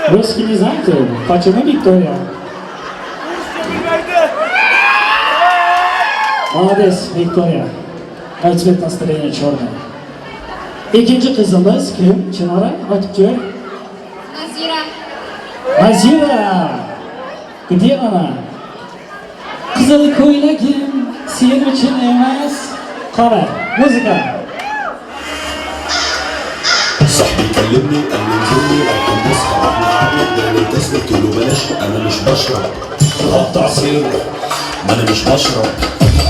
Русский не знаете? Почему Виктория? Молодец, Виктория. Мой цвет настроения черный. Ikkinchi qizimiz kim? Chinora, aytib ko'r. Назира. Nazira! Где она? Qizil ko'ylagim sen uchun emas. Qara, muzika. صاحبي كلمني قال لي انزلني لو النسخة رحنا اداني تسلا، قلت له بلاش، انا مش بشرب. طلبت عصير، ما انا مش بشرب.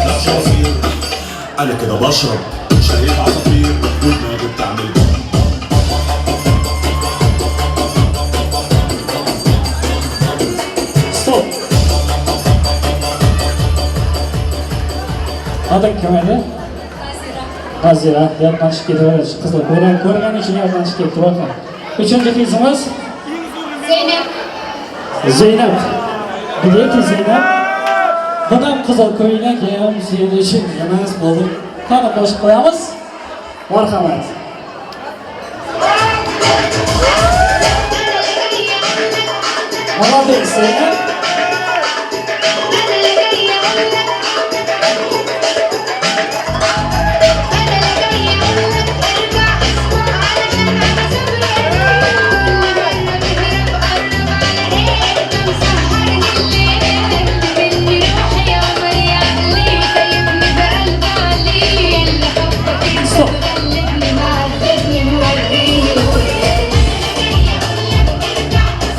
لا عصير، انا كده بشرب. شايف عصافير ودماغي بتعمل بم. Ading kim edi? Nazira. Yoddan chiqib ketaveradi qizlar. Ko'rgan uchun yoddan chiqib ketdi. Bakın. Uchinchi qizimiz Zeynep. Zeynep. Где ты, Zeynep? Bundan qizil ko'ylak ham sen uchun emas bo'ldi. Qani qo'shib qo'yamiz. Marhamat. Молодец, Zeynep. Стоп.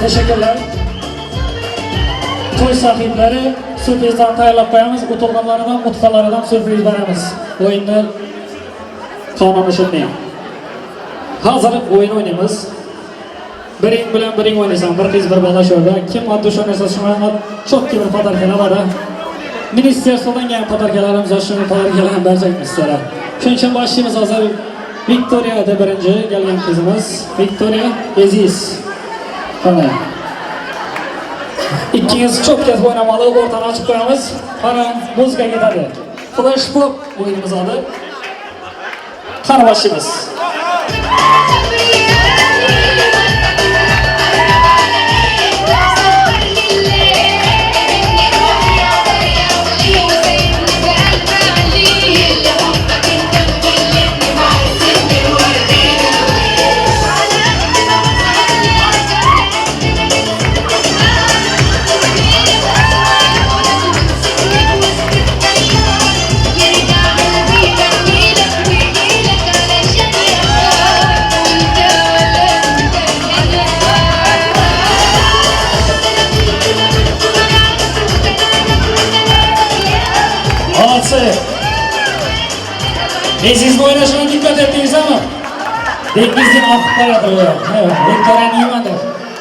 Teşekkürler. To'y sahiblari syurprizlarni tayyorlab qo'yamiz. O'tirganlaridan, mutfaqlaridan syurpriz beramiz. O'yinni qonuni shunday. Hozir o'yin o'ynaymiz. Biring bilan biring o'ynaysan, bir qiz bir bola shu yerda. Kim от души o'ynasa shunga cho'tki bir подарка lar bor. Министерство dan kelgan подарка larimiz, shuni подарка larni berjakmiz sizlarga. Shuning uchun boshlaymiz hozir. Viktoriyada birinchi kelgan qizimiz Viktoriya Aziz. Qani. Ikkingiz cho'p ketib o'ynamali, o'rtani ochib qo'yamiz. Qani, muzika ketadi. Flash pop o'yinimiz adi. Qani boshlaymiz. Молодцы. Ezizni o'ynashına dikkat etdingiz ama dengizdan oqib qoladi u. Viktoriyani yemadi.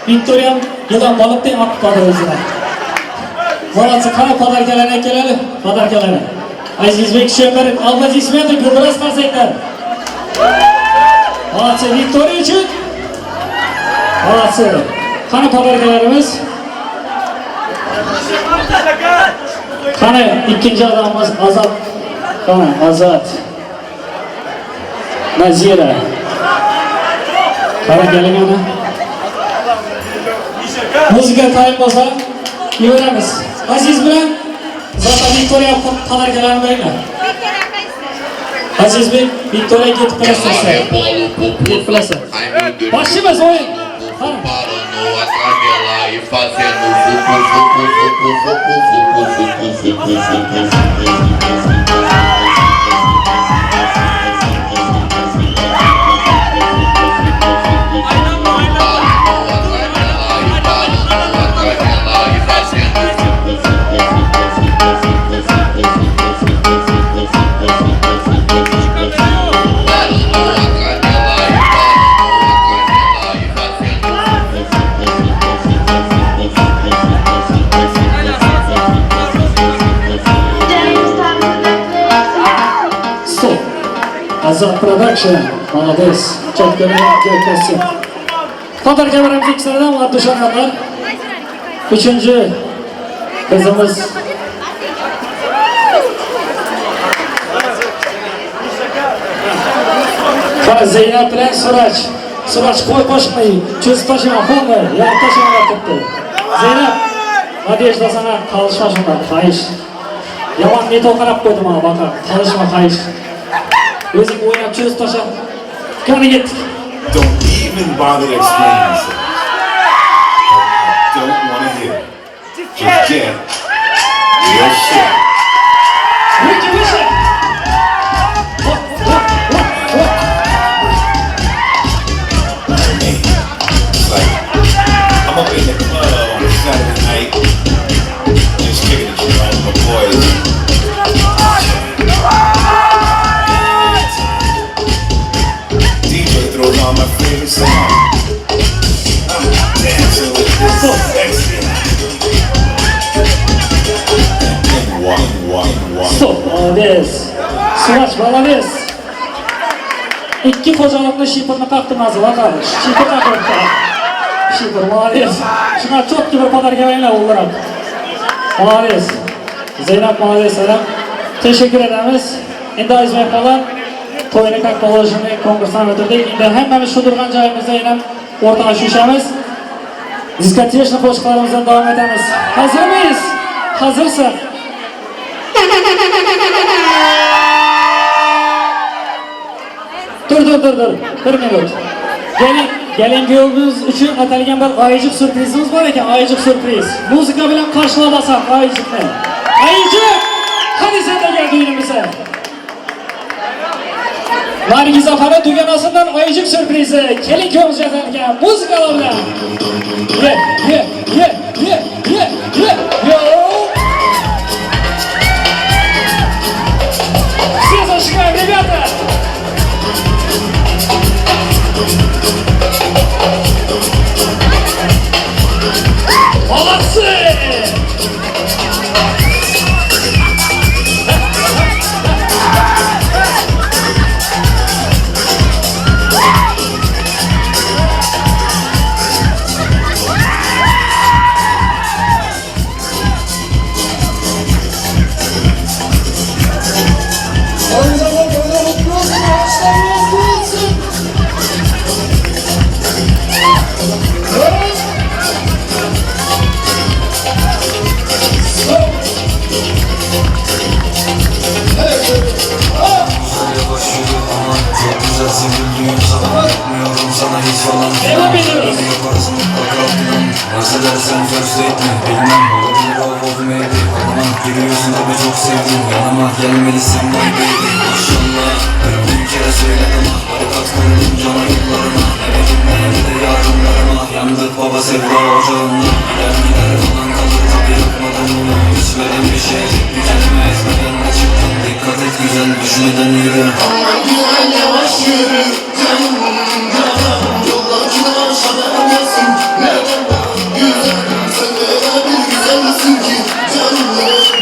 Viktoriya yılan balıqdan oqib qoldi o'zini. Молодцы, qani подарка larni keladi, подарка larni. Azizbek Shemir, аплодисменты, guldiraz qarsaklar. Молодцы, Viktoriya uchun. Молодцы. Qani подарка larimiz? Qani ikkinchi odamimiz Azat. Qani Azat. Nazira. Qani keling ana. Muzika tayyor bo'lsa, yuraveramiz. Aziz bilan Zata Viktoriya подарка larni beringlar. Azizbek, Viktoriya ketib qolasizlar. Ketib qolasizlar. Boshlaymiz o'yin. Qani. Parando a travela e fazendo fucu, fucu, fucu, fucu, fucu, fucu, fucu, fucu, fucu. Stop. Azat Production. Молодец. Cho'tkini ko'rsin. Подарка beramiz ikkisidan va dushanlar. Uchinchi qizimiz Qara Zeynep bilan Suraj. Suraj qo'y qo'shmay, cho'zib tashlama, qo'lni, yorib tashlama turibdi. Zeynep, Nadejda sana qalishma shundan, xahish. Yomon neto qarab qo'ydi mana baqa, qalishma xahish. O'zing o'ynab cho'zib tashlab. Qani ketdik. Don't even bother to explain yourself. I don't want to hear it. Just get your shit. Выйди выше! Hop, hop, hop, hop. It's like, I'm up in the club on a Saturday night, just kicking it, you know, with my boys. DJ throws on my favorite song. I'm dancing with this sexy. And then walk, walk, walk. Stop. Молодец. Sulash, молодец. Ikki xo'jalikni shipirni qaqdi mazza, vaqar. Shipir qaqdi. Shipir, молодец. Shunga чёткий bir подарка beringlar o'g'illar. Молодец. Zeynep молодец adam. Teşekkür ederiz. Endi aziz mehmonlar, to'yni как положено konkursdan o'tirdik. Endi hammamiz shu turgan joyimizda yana o'rtaga tushamiz. Diskotechni qo'shiqlarimizdan davom etamiz. Hazırmıyız? Hazırsak. Dur dur dur dur. Bir minut. Gelin, gelin kuyovimiz uchun atalgan bir ayıcık sürprizimiz bor ekan, ayıcık sürpriz. Muzika bilan qarshılab ayıcıkni. Ayıcık! Hadi sen de gel düğünümüze. Nargiz opani dugonasidan ayıcık sürprizi. Kelin kuyovimizga atalgan muzikalar bilan. Ye, ye, ye, ye, ye, ye, yo! Все зажигаем, ребята! Молодцы! Devam ediyoruz. Nasıl dersen first date mi bilmem, olabilir of maybe. Anlamam, giriyorsun tabi çok sevdim, yanıma gelmelisin my baby. Maşallah 40.000 kere söyledim ah, barikat kurdum cana yollarına. Eve gitmeye de yarınlarıma, yandık baba sevda ocağında. Gider gider kalan kalır tabi yapmadan onu, içmeden bir şey, bir kelime etmeden de çıktın. Dikkat et güzel düşmeden yürü. Aman güzel yavaş yürü canım canım, yoldakine aşağıdan gelsin. Neden bak güzelim, sen öyle bir güzelsin ki canım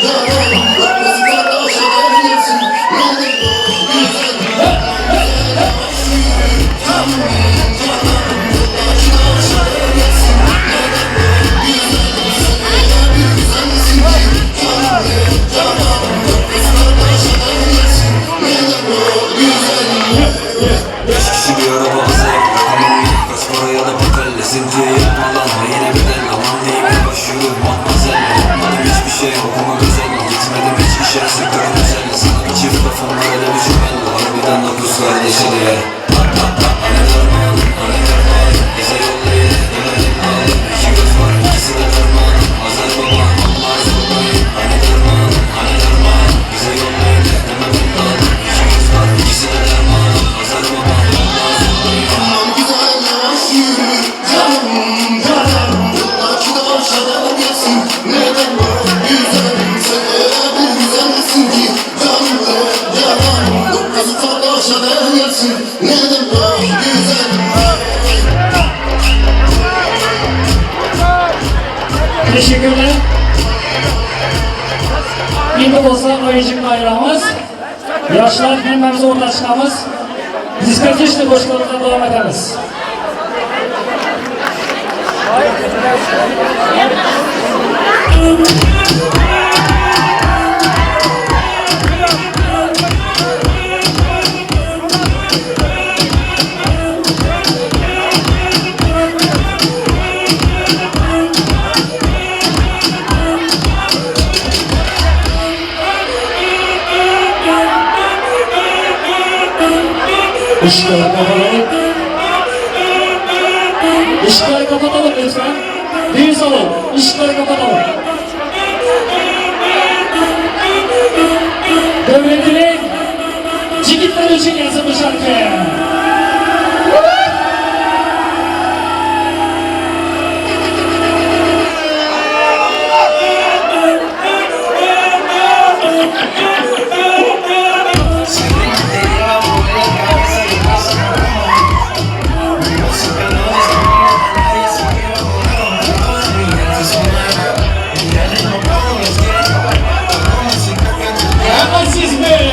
canım, öpmesi kardeşe gelsin. Neden bak güzelim, güzel yavaş yürü canım canım, yoldakine aşağıdan gelsin. Neden bak güzelim, sen öyle bir güzelsin ki canım canım, öpmesi kardeşe gelsin. Neden bak güzelim. Beş kişi bir araba azar, rakamım yok, kaç para ya da patel. Esintiye yapma lan ve yine bedel. Aman diyeyim yavaş yürü matmazel. Yapmadım hiçbir şey okuma güzel. Gitmedim hiç işe sektörün özel. Sana bir çift lafım var hele bir cümle. Harbiden dokuz kardeşi diye. Hani dermanım, hani dermanım, bize yollayın dönelim alım. İki göz var ikisi de dermanım. Azer baba Allah zorlayın. Hani dermanım, hani dermanım, bize yollayın dönelim alım. İki göz var ikisi de dermanım. Azer baba Allah zorlayın. Aman güzel yavaş yürü canım canım, yoldaki de aşağıdan gelsin. Neden bak güzelim, sen öyle bir güzelsin ki canım canım, dokuz kardeşe gelsin. Neden bak güzelim. Teşekkürler. Endi bo'lsa ayıcıkni ayiramiz. Yoshlar hammamiz o'rta chiqamiz. Diskotechni qo'shiqlarimizdan davom etamiz. Işıkları kapatalım. Işıkları kapatalım lütfen. Düğün salonu. Işıkları kapatalım. Devletinin cigitler için yazılmış şarkı. Aziz Bey.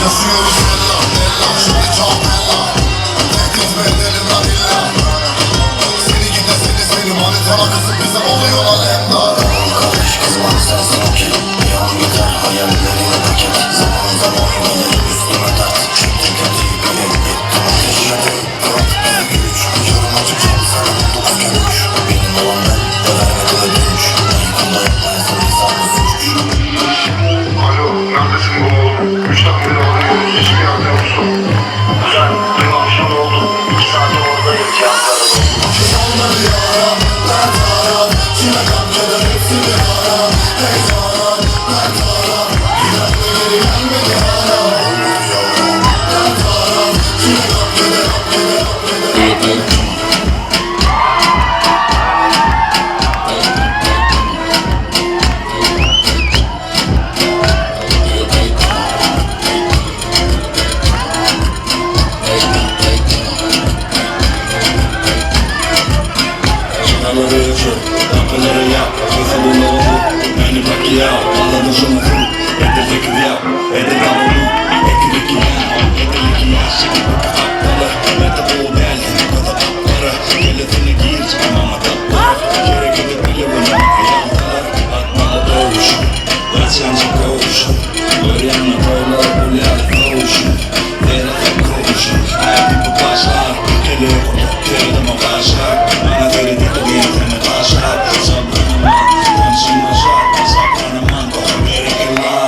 Yaşıyoruz ella ella, şimdi çok bella. Tehdit mi edelim lan illa? Seni gide seni seni manitana kızıp bize oluyorlar emdar. Kardeş kızmam sensin okey. Bir an gider hayallerine paket. Zaman zaman gelir üstüme dert. Çektim tetiği bir el ettim ateş. Dört, bir, üç. Yarın açacağım sana 19 kere üç. Benim olan ben de vermedim ödünç. Uykumda yapmayasın lisanlı suç. Alo, neredesin bu oğlum? 3 dakika bile arıyoruz, hiçbir yerde yoksun. Güzel, dün akşam oldu. 2 saate oradayım. Onları yaram, ben taraf. Çile gam keder hepsi bir haram. Hey canan, ben taraf. Giden de geri gelmedi hala. Onları yaram, ben taraf. Çile gam keder, gam keder, gam keder. Çınaları uçur, lambaları yak, kızılın oldu. Beni bak ya, anladın şunu full. Edildik ya, edil davulu. Ekildik ya, edildik ya. Şimdi bu kapları, ne de bu bel, ne kadar kapları. Gelesini gir, mama kapları. Geri gidip bile bunu yanlar. Atmalı doğuş, Rasyance koğuş. Öğrenme koylar, bulyar koğuş. Derece koğuş, hayatı bu başlar. Geliyor burada, kırdım o kaşlar. Bana deli dedi diye seni taşlar. Sabrını man, tanışım aşağı. Sabrını man, koku gerekir la.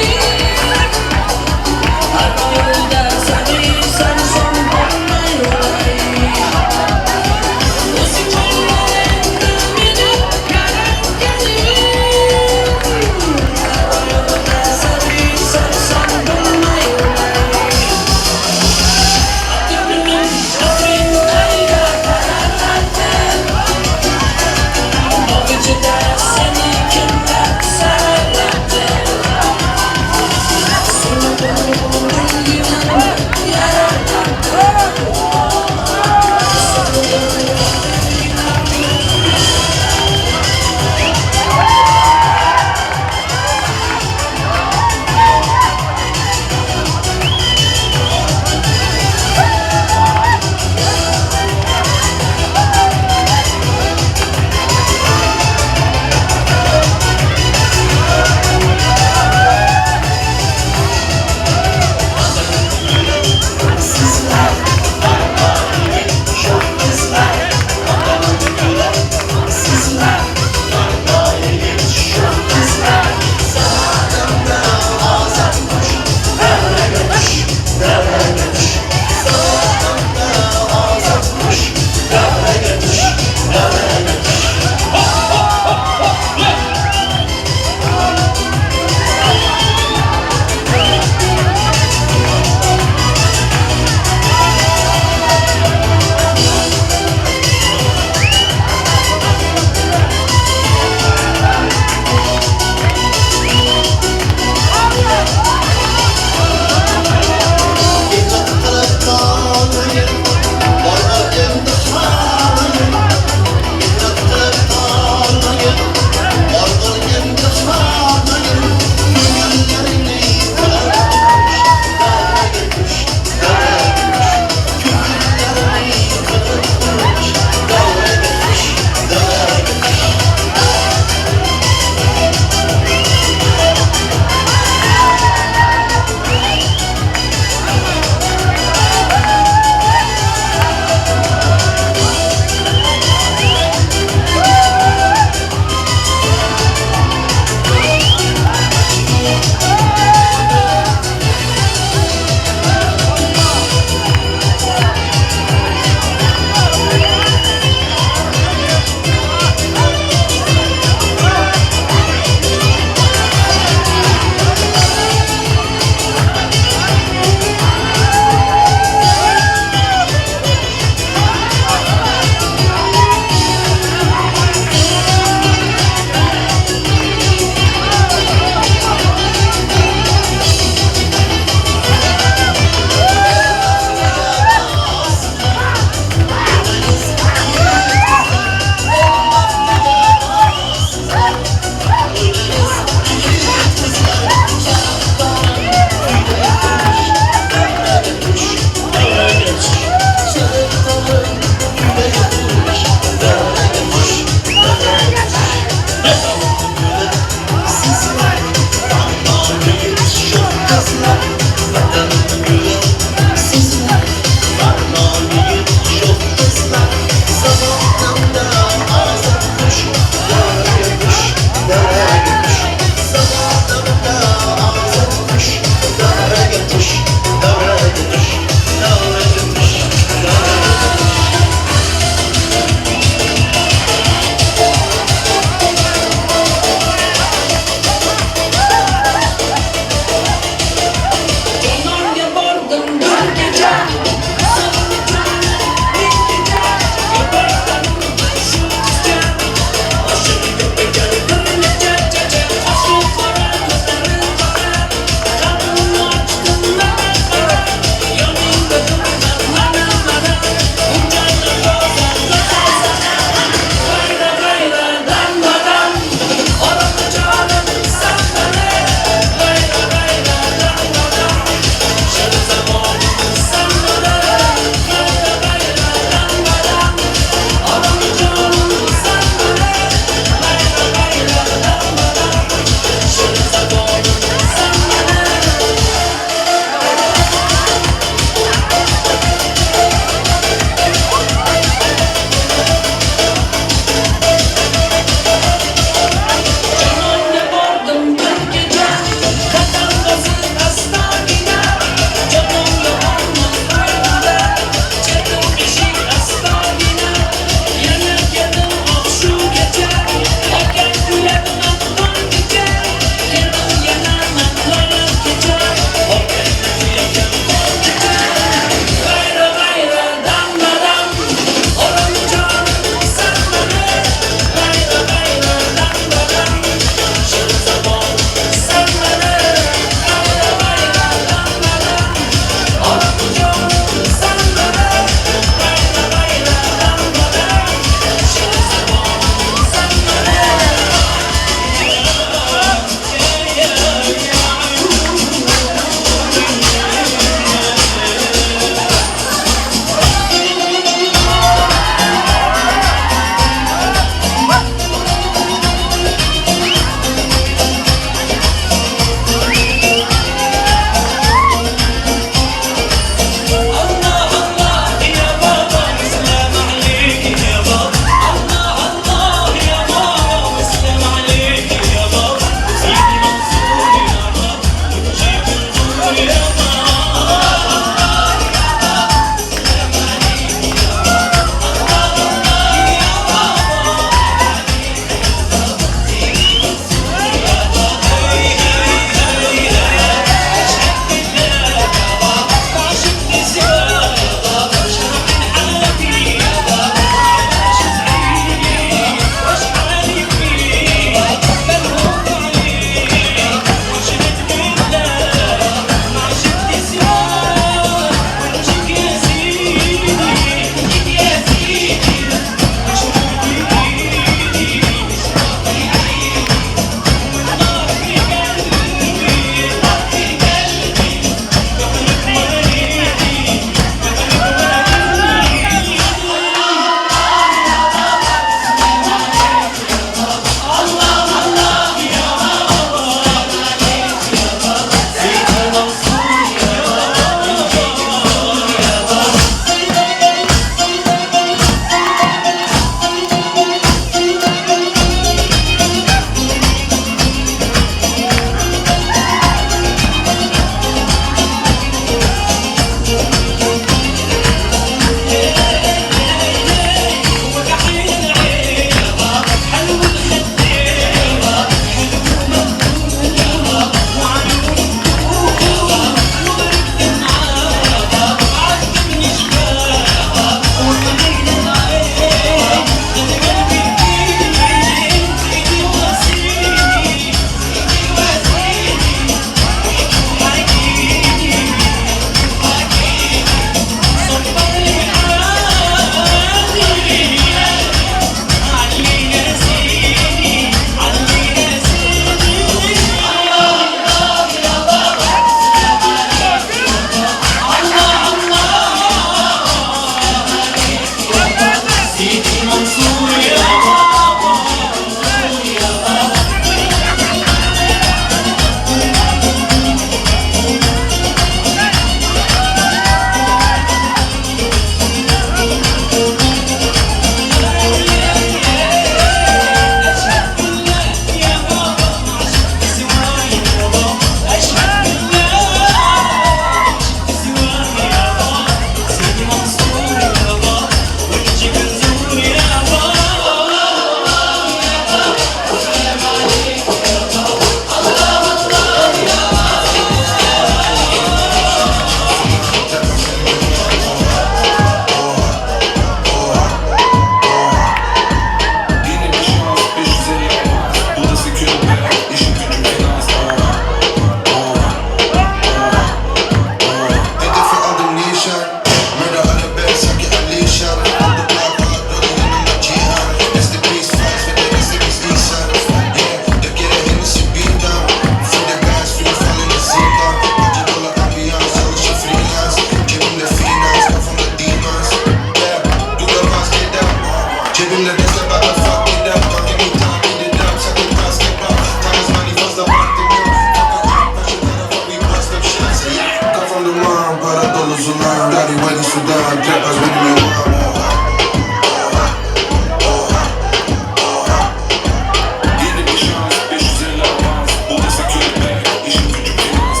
Yeni bir şans, 550 avans. Bu da köpek, işin gücü finans.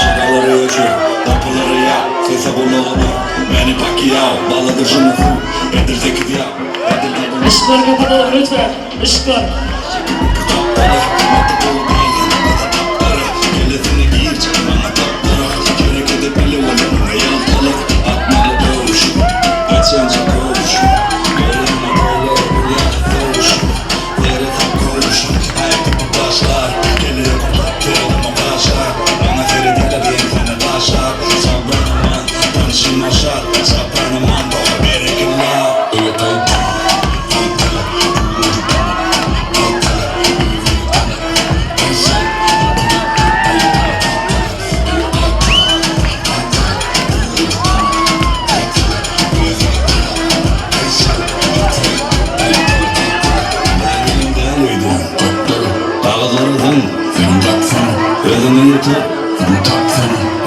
Çakalları ölçür, kapıları yak, sese bulalım. Manny Pacquiao, bağladı şunu fu, edir zekid ya, edir Işıkları kapatalım lütfen. Işıklar.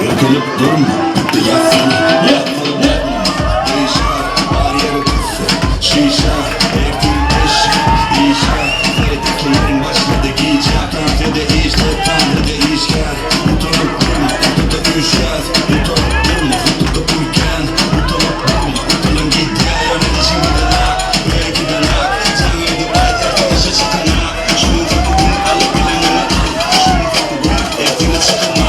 Ürkülüp durma, yatsana. Şişe, ertil eşek, işe. Tetiklerin başladı giyecek. Tanrı işte, Tanrı işker. Utanıp durma, ortada üşer. Utanıp durma, ortada ülken. Utanıp durma, utanın gider. Yöneticim gidenak, ve gidenak. Sen yedi ay arkadaşa çıkanak. Şunu takı bunu alıp bilenini al. Şunu takı bunu ertine çıkanak.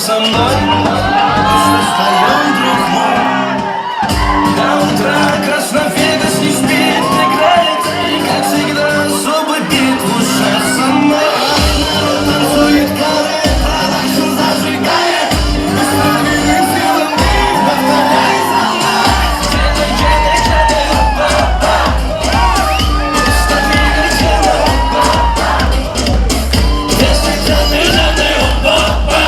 Со мной встаем, друг мой. До утра Красновегас не спит, играет, и как всегда особый бит в ушах со мной. Народ танцует каре, продакшн зажигает, быстро силам бит, повторяй за мной. Делай, делай, делай, опа-па. Быстро двигай тело, опа-па. Делай, делай, делай, опа-па.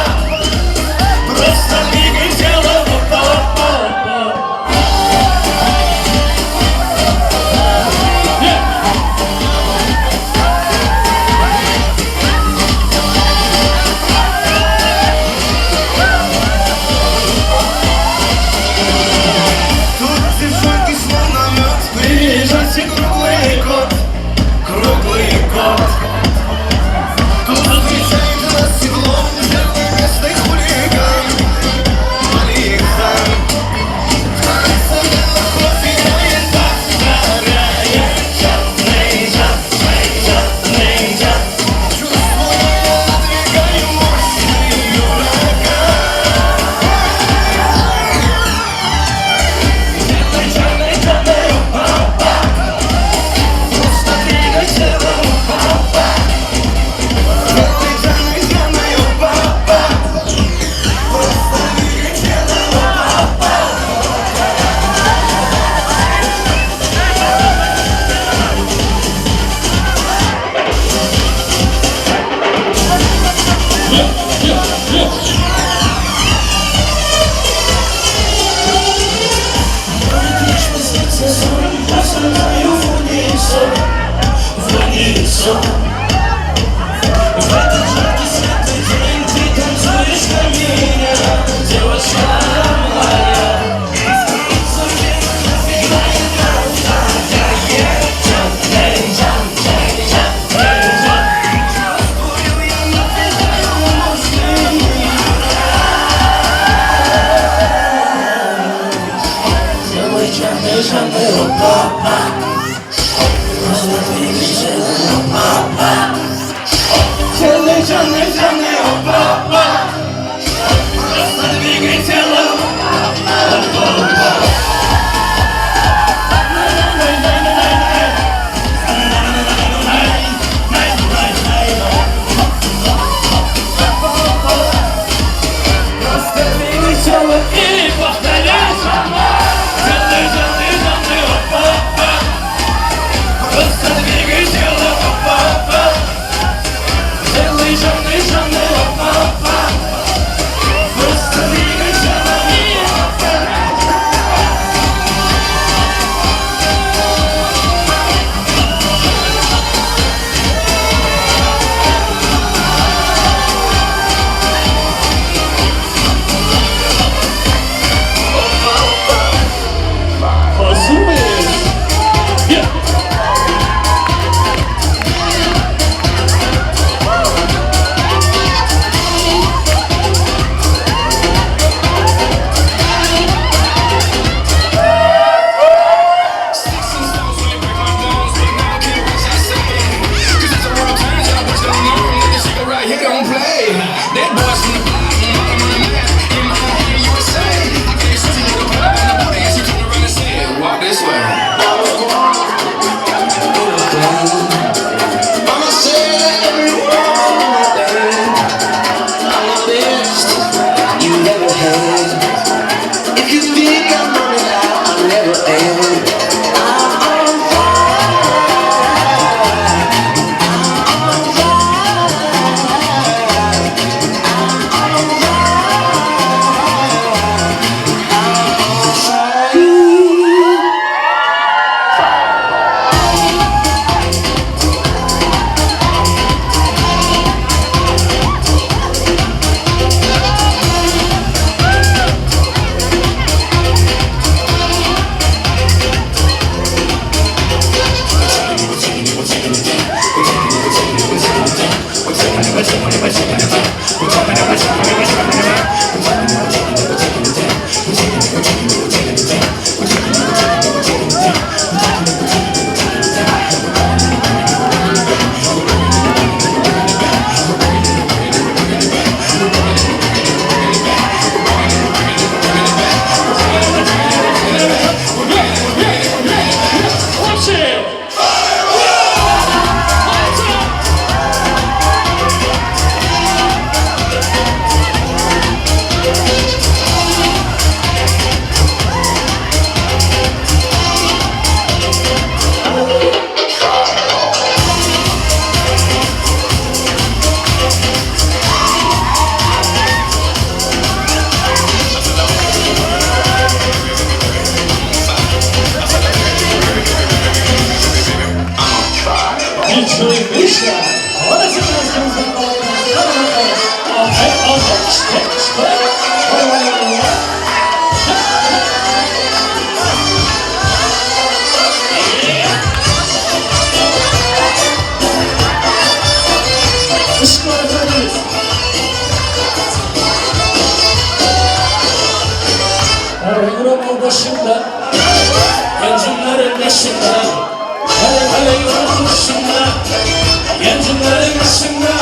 Canlı canlı hoppa. Canlı canlı canlı hoppa. Hadi bir geçelim. Hoppa hoppa. Başında, gencimlerin başında, hele hele yolun başında, gencimlerin başında,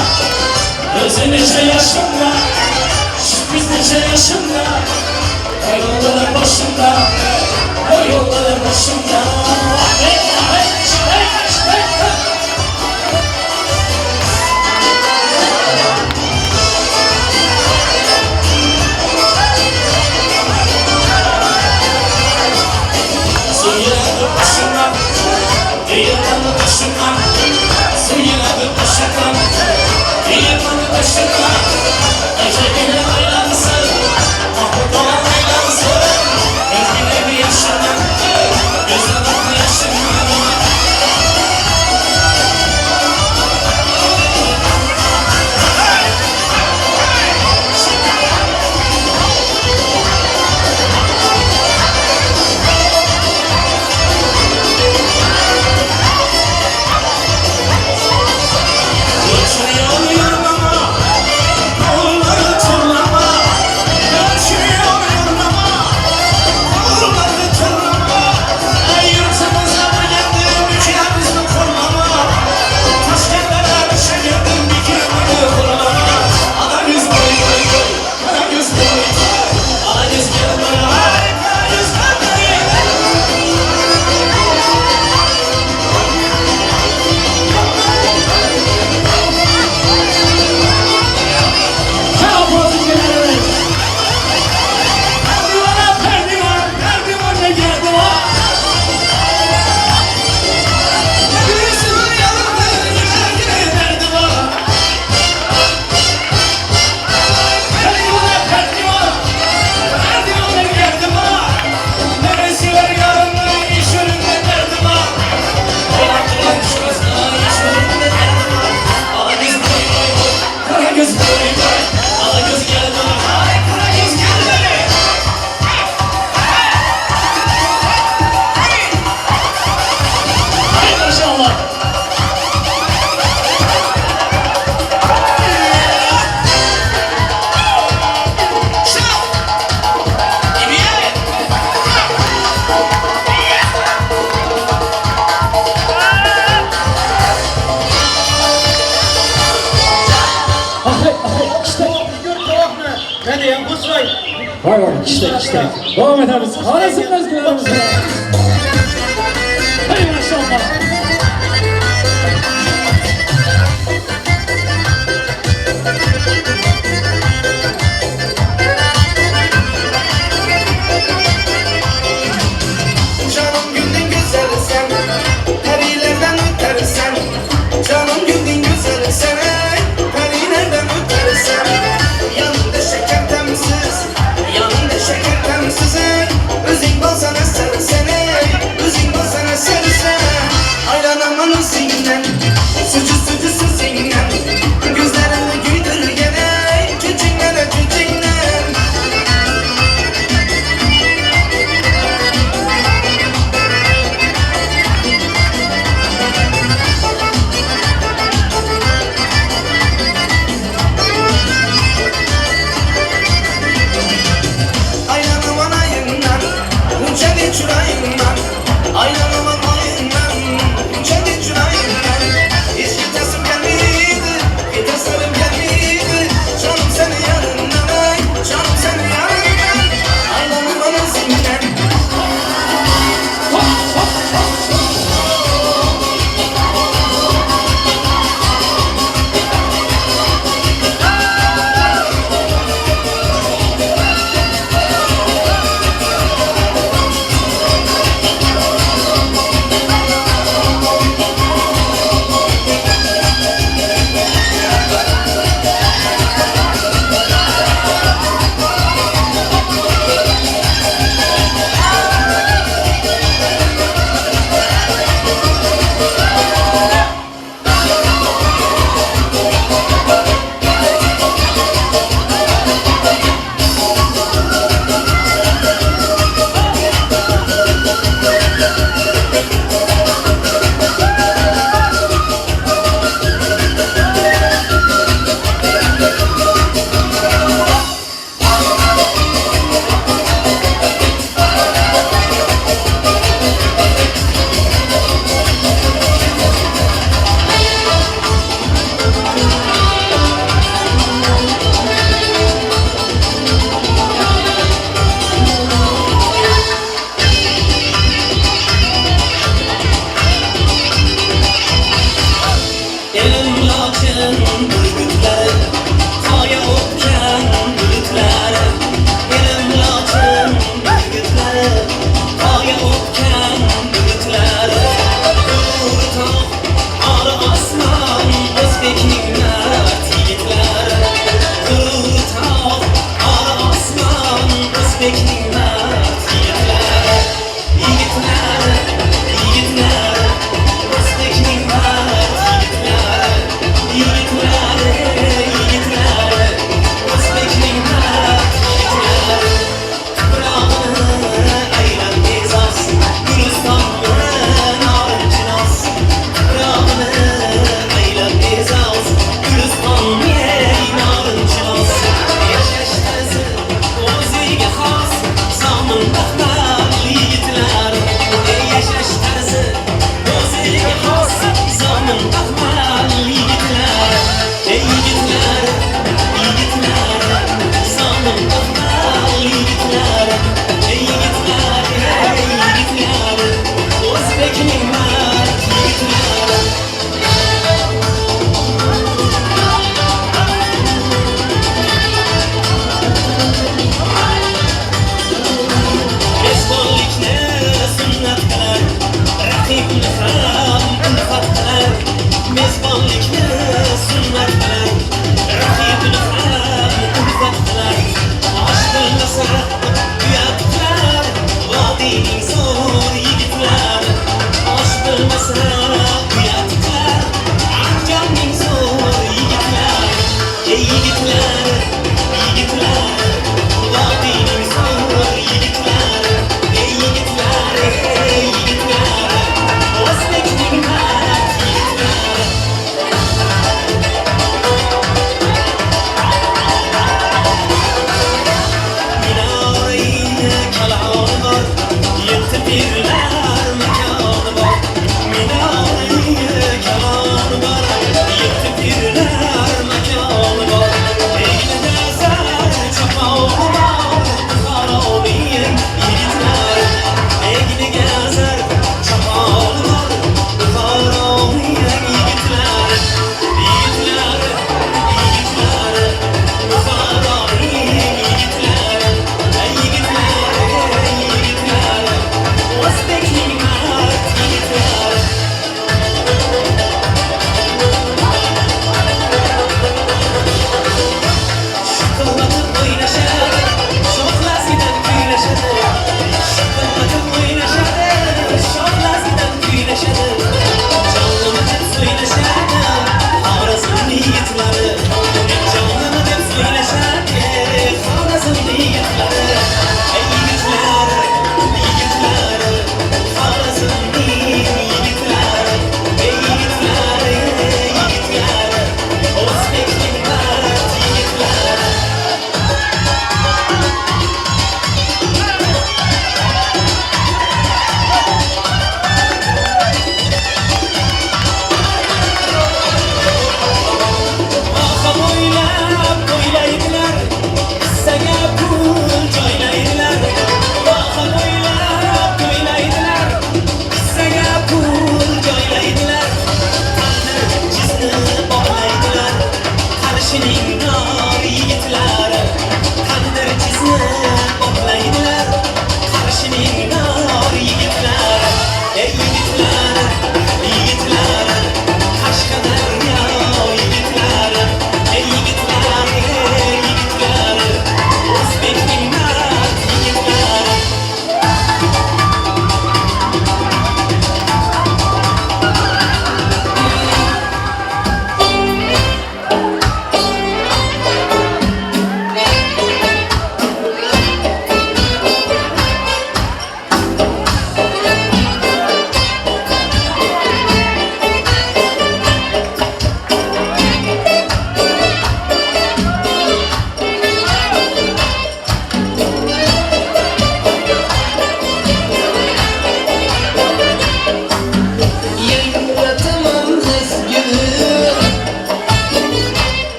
gözü nice yaşında, sürpriz nice yaşında, o yolların başında, o yolların başında. Hey, hey, hey, hey, hey. Bor, kishtak, kishtak. Davom etamiz. Xorazm mezgilarimiz bilan. Hey, mashallah. Canım güldün güzel sen, perilerden ötersen. Canım güldün güzel sen, perilerden ötersen. Yanında şeker temsiz, yanında şeker temsiz. Özün bolsan eser sen, özün bolsan eser sen. Aylanamam özünden, sucu sucu sözünden. Gözlerini güldür gene, küçüğünden küçüğünden. Aylanıman ayından, Unçeli çurayından. Aylanıman ayından, Unçeli çurayından. Hiç gitesim gelmedi, gitesim gelmedi. Canım seni yanından, ay, canım seni yanından. Aylanıman özünden. Elim lochin burgutlari, qoya o'pgan bulutlari. Elim lochin burgutlari, qoya o'pgan bulutlari. G'urur tog', ori osmon, o'zbekning mard yigitlari. G'urur tog', ori osmon, o'zbekning mard yigitlari. Yigitlari, yigitlari, o'zbekning mard yigitlari. Yigitlari, yigitlari, o'zbekning mard yigitlari. Tuprog'ini aylab e'zoz, Gulistonni norinchinos. Tuprog'ini aylab e'zoz, Gulistonni norinchinos. Yashash tarzi o'ziga xos, zomin baxmal yigitlar. Yashash tarzi o'ziga xos, zomin baxmal yigitlar. Ey yigitlar, yigitlar, zomin baxmal yigitlar. Ey yigitlar, ey yigitlar, o'zbekning mard yigitlari. Mezbonlikni sunnat qilar, raqibni ham ulfat qilar. Mezbonlikni sunnat qilar, raqibni ham ulfat qilar. Osh bilmasa uyat qilar, vodiyning zo'r yigitlari. Osh bilmasa uyat qilar, Andijonning zo'r yigitlari. Ey yigitlar, yigitlar, vodiyning zo'r yigitlari. Ey yigitlar, ey yigitlar, o'zbekning mard yigitlari. Minorai kaloni bor, yetti pirlar makoni bor. Minora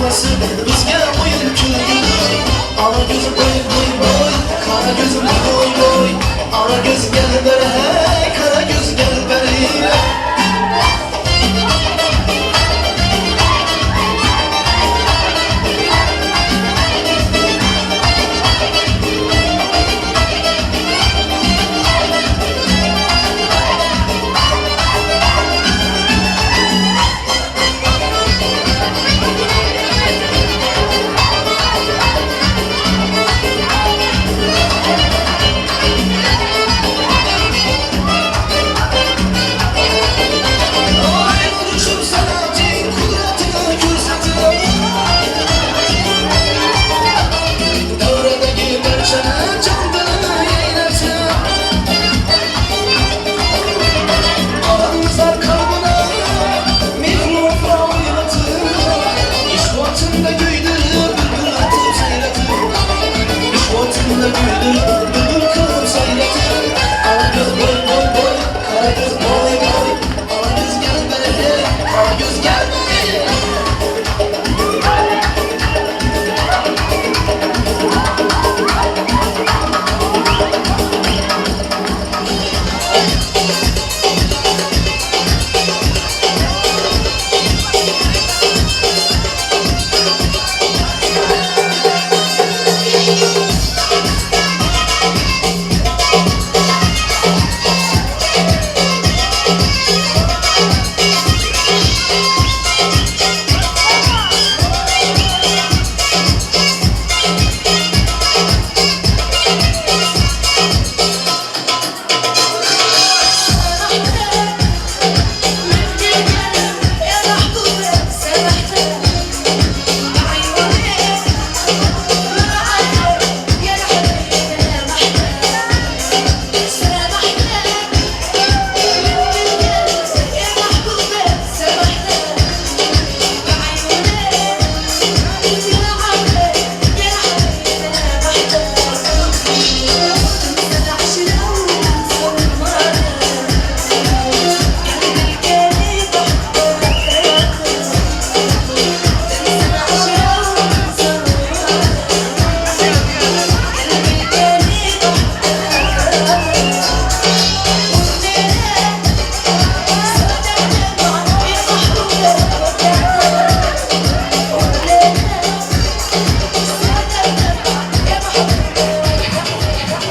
Hammasi bizga o'yin kulgidir. Ala ko'z boy boy boy, qora ko'z boy boy, ala ko'z gel beri hey, qora ko'z gel beri.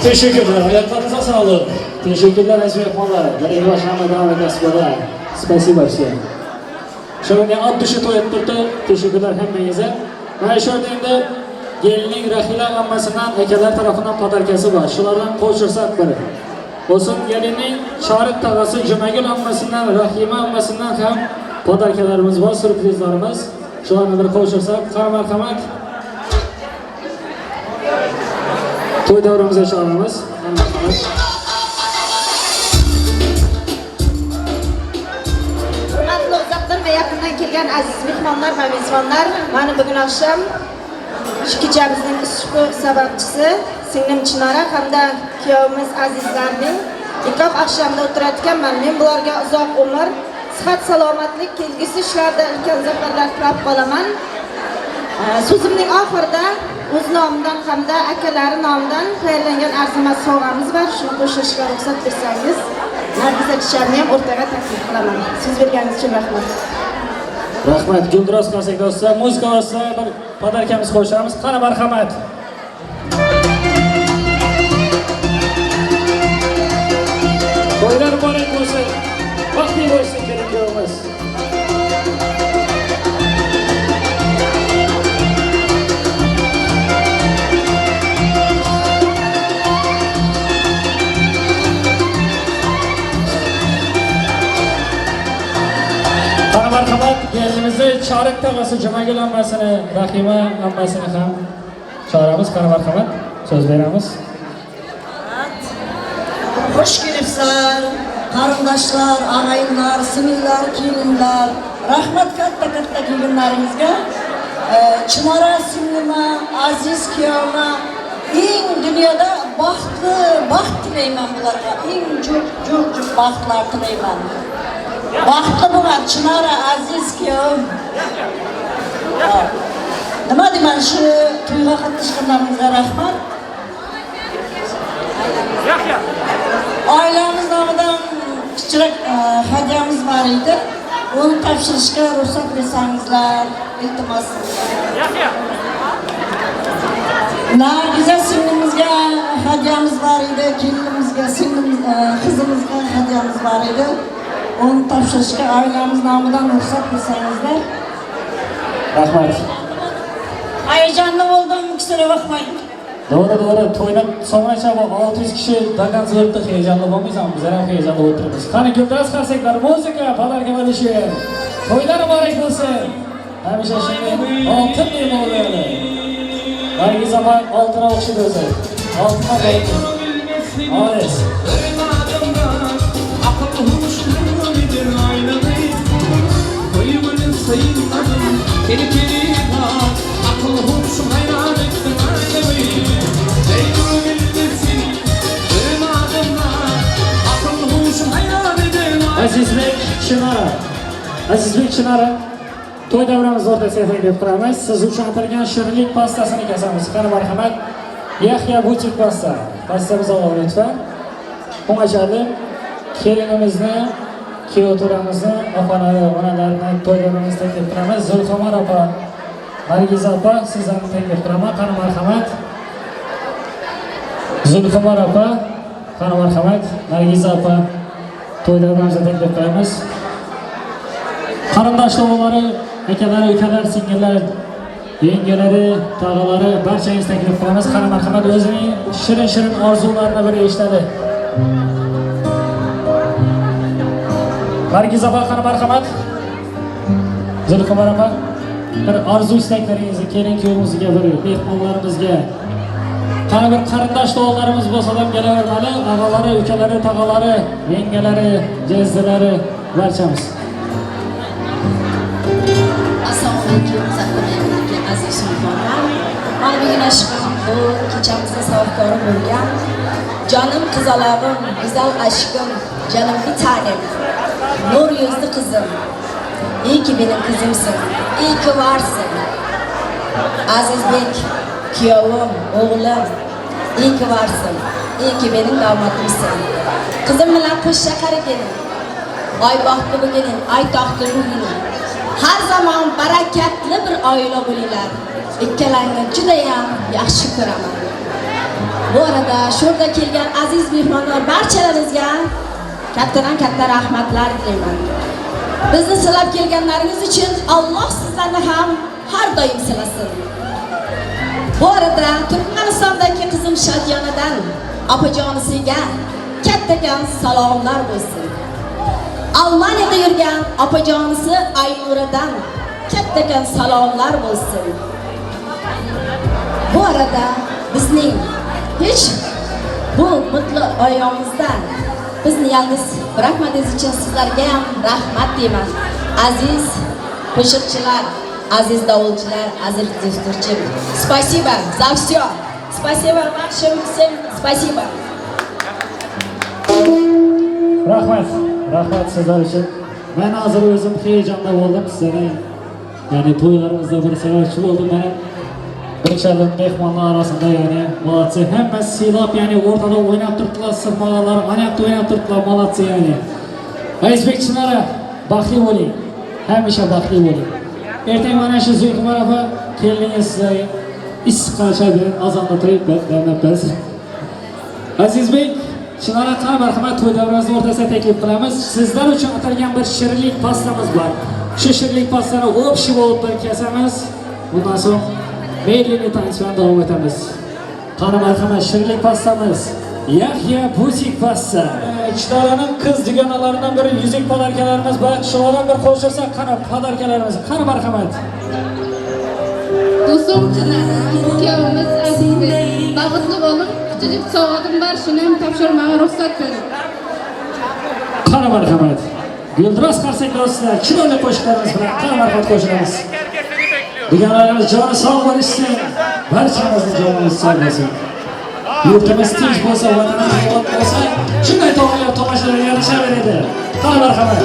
Teşekkürler. Ayaklarınıza sağlık. Teşekkürler aziz mehmonlar. Дорогие hamma дамы и господа. Спасибо всем. Shunday от души to'y turdi. Teşekkürler hammangizga. Mana shu yerda endi kelinning Rahila ammasidan akalar tarafidan podarkasi bor. Shulardan qo'shirsak biri. Bo'lsin kelinning Choriq tog'asi Jumagul ammasidan, Rahima ammasidan ham podarkalarimiz bor, syurprizlarimiz. Shularni bir qo'shirsak, qani marhamat. To'y davramizga chaqiramiz. Hurmatli uzoqdan va yaqindan kelgan aziz mehmonlar va mezbonlar, mana bugun oqshom shu kechamizning ushbu sababchisi singlim Chinora hamda kuyovimiz Azizlarning nikoh oqshomida o'tirayotganman. Men bularga uzoq umr, sihat, salomatlik, kelgusi ishlarda ulkan zafarlar tilab qolaman. So'zimning oxirida o'z nomidan hamda akalari nomidan tayyorlangan arzimas sovg'amiz bor. Shuni qo'shishga ruxsat bersangiz, Nargiza chichamni ham o'rtaga taklif qilaman. So'z berganingiz uchun rahmat. Rahmat. Guldiroz qarsak do'stlar, muzika ostida bir podarkamiz qo'shamiz. Qani marhamat. To'ylar muborak bo'lsin. Baxtli bo'lsin kelin kuyovimiz. Marhamat, kelinimizni Choriq tog'asi Jumagul ammasini, Rahima ammasini ham chaqiramiz. Qani marhamat, so'z beramiz. Xush kelibsizlar, qarindoshlar, ag'ayinlar, singillar, kelinlar. Rahmat katta-katta kelganlaringizga. Chinora singlima, aziz kuyovima, eng dunyoda baxtli baxt tilayman bularga. Eng jo'q baxtlar tilayman. Baxtli bo'lar Chinora aziz kuyovim. Nima deyman, shu to'yga qatnashganlaringizga rahmat. Oilamiz nomidan kichik hadyamiz bor edi. Uni topshirishga ruxsat bersangizlar, iltimos. Nargiza singlimizga hadyamiz bor edi, kelinimizga, singlimiz, qizimizga hadyamiz bor edi. Uni topshirishga oilamiz nomidan ruxsat bersangizlar. Rahmat. Hayajonli bo'ldim, kusura bakmang. Doğru doğru. To'ydan so'ngacha bu 600 kishi dokan o'tdi, heyecanlı bo'lmaysan, bizlar ham heyecanlı o'tiribmiz. Qani guldiraz qarsaklar, muzika, podarka bo'lishi. To'ylar muborak bo'lsin. Hamisha shunday oltin bo'ladi. Nargiz opa oltinga o'xshaydi o'zi. Oltinga bo'ldi. Молодец. Azizbek Chinora. Azizbek Chinora to'y davramiz o'rtasiga taklif qilamiz. Siz uchun atalgan shirinlik pastasini kesamiz. Qani marhamat. Yahya butik pasta. Pastamiz olalım lütfen. O'ng'ashadi. Kelinimizni, kuyov to'ramizni, opalari, onalarini to'y davramizga taklif qilamiz. Zulqamar opa, Nargiza opa, sizlarni taklif qilaman. Qani marhamat. Zulqamar opa, qani marhamat. Nargiza opa to'y davramizga taklif qilamiz. Qarindosh o'g'illari, akalari, ukalar, singillar, yengalari, tog'alari barchangizni taklif qilamiz. Qani marhamat, o'zining shirin-shirin orzularini bir eshitadi. Nargiz opa, qani marhamat. Zulqamar opa, bir orzu istaklaringizni kelin kuyovimizga, bir mehmonlarimizga, qani bir qarindosh o'g'illarimiz bo'lsa ham kelavermali, og'alari, ukalari, tog'alari, yengalari, jezdalari barchamiz. Assalomu alaykum, zaxiramizdagi aziz mehmonlar. Mana bugun bu kechamizda sababkori bo'lgan jonim qizalog'im, go'zal ashkim, jonim bir tanem, nur yuzli qizim. İyi ki benim kızımsın, iyi ki varsın. Azizbek, kuyovim, o'g'lim, iyi ki varsın, iyi ki benim damadımsın. Qizim bilan qo'shsha qaragenim, oy baxtli bo'lginin, ay toqli bo'lginin. Har zamon barakatli bir oila bo'linglar. Ikkalangni judayam yaxshi ko'raman. Bu arada şurada kelgan aziz mehmonlar barchalaringizga kattadan katta rahmatlar tilayman. Bizni silab kelganlaringiz uchun Alloh sizlarni ham har doim silasin. Bu arada Turkmanistondagi qizim Shadyonadan opajonisiga kattakon salomlar bo'lsin. Almaniyada yurgan opajonisi Aynuradan kattakon salomlar bo'lsin. Bu arada bizning hech bu mutlu oilamizda bizni yalnız bırakmadığınız için sizlarga ham rahmat deyman. Aziz qo'shiqchilar, aziz davulchilar, aziz dasturchi. Спасибо за все. Спасибо вашим всем. Спасибо. Rahmat, rahmat sizlar uchun. Men hozir o'zim heyecanda bo'ldim sizlarning, ya'ni to'ylarimizda bir sababchi bo'ldim men. Bir mehmonlar arasında yani молодцы. Hammasi siylab yani o'rtada o'ynab turdilar, sirmalalar ana o'ynab turdilar, молодцы yani. Azizbek Chinora, baxtli bo'ling. Hamisha baxtli bo'ling. Ertaga mana shu Zulqamar opa keliningiz sizlarga issiq qancha berib azonda turib damlab bersin. Azizbek Chinora, qani marhamat, to'y davrasini o'rtasida taklif qilamiz. Sizlar uchun atalgan bir shirinlik pastamiz bor. Shu shirinlik pastani общий bo'lib bir kesamiz. Bundan so'ng Meylinli tanış bilan davom etamiz. Qani marhamat, shirinlik pastamiz. Yahya butik pasta. Chinoraning qiz dugonalaridan biri yuzik podarkalarimiz bor. Shulardan bir qo'shilsa, qani podarkalarimiz, qani marhamat. Do'stim Chinora, kuyovimiz Azizbek, baxtli bo'ling. Kichik sovg'atim bor, shuni ham topshirmag'a ruxsat bering. Qani marhamat. Guldiroz qarsaklar ostida chiroyli qo'shiqlarimiz bilan qani marhamat qo'shilamiz. Dugonalarimiz joni sog' bo'lishsin, barchamizning jonimiz sog' bo'lsin. Yurtimiz tinch bo'lsa, vatanimiz obod bo'lsa, shunday to'ylar, tomoshalar yarashaveradi. Qani marhamat.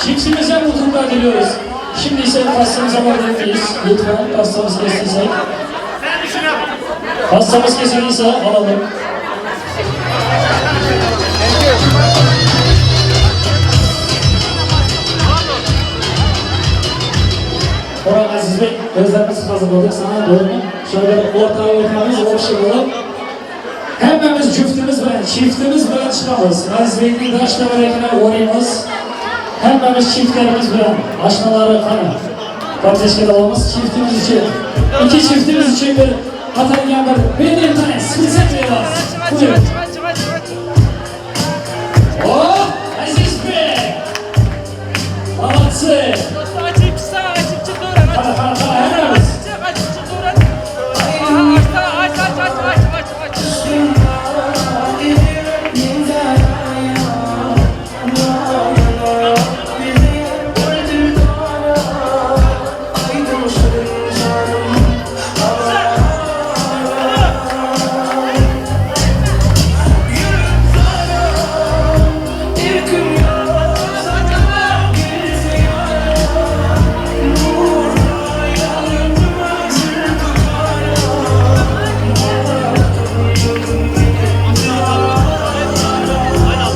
Çiftimize mutluluklar diliyoruz. Şimdi ise pastamızı alabilir miyiz? Lütfen pastamızı kestiysek. Pastamız kesildiyse alalım. Orhan Aziz Bey, gözlerimizi hazırladık sana doğru mu? Şöyle ortaya ortamız общий bo'lib hammamiz juftimiz bilan, çiftimiz bilan chiqamiz. Aziz Beyning dashtabarakini o'raymiz. Hammamiz çiftlerimiz bilan ashnalari qani. Поддержка olamiz çiftimiz için. İki çiftimiz için bir atalgan bir medal tane spesiyal beramiz. Buyurun. Oh, Aziz Bey. Молодцы. Qara, qara, qara, hammamiz.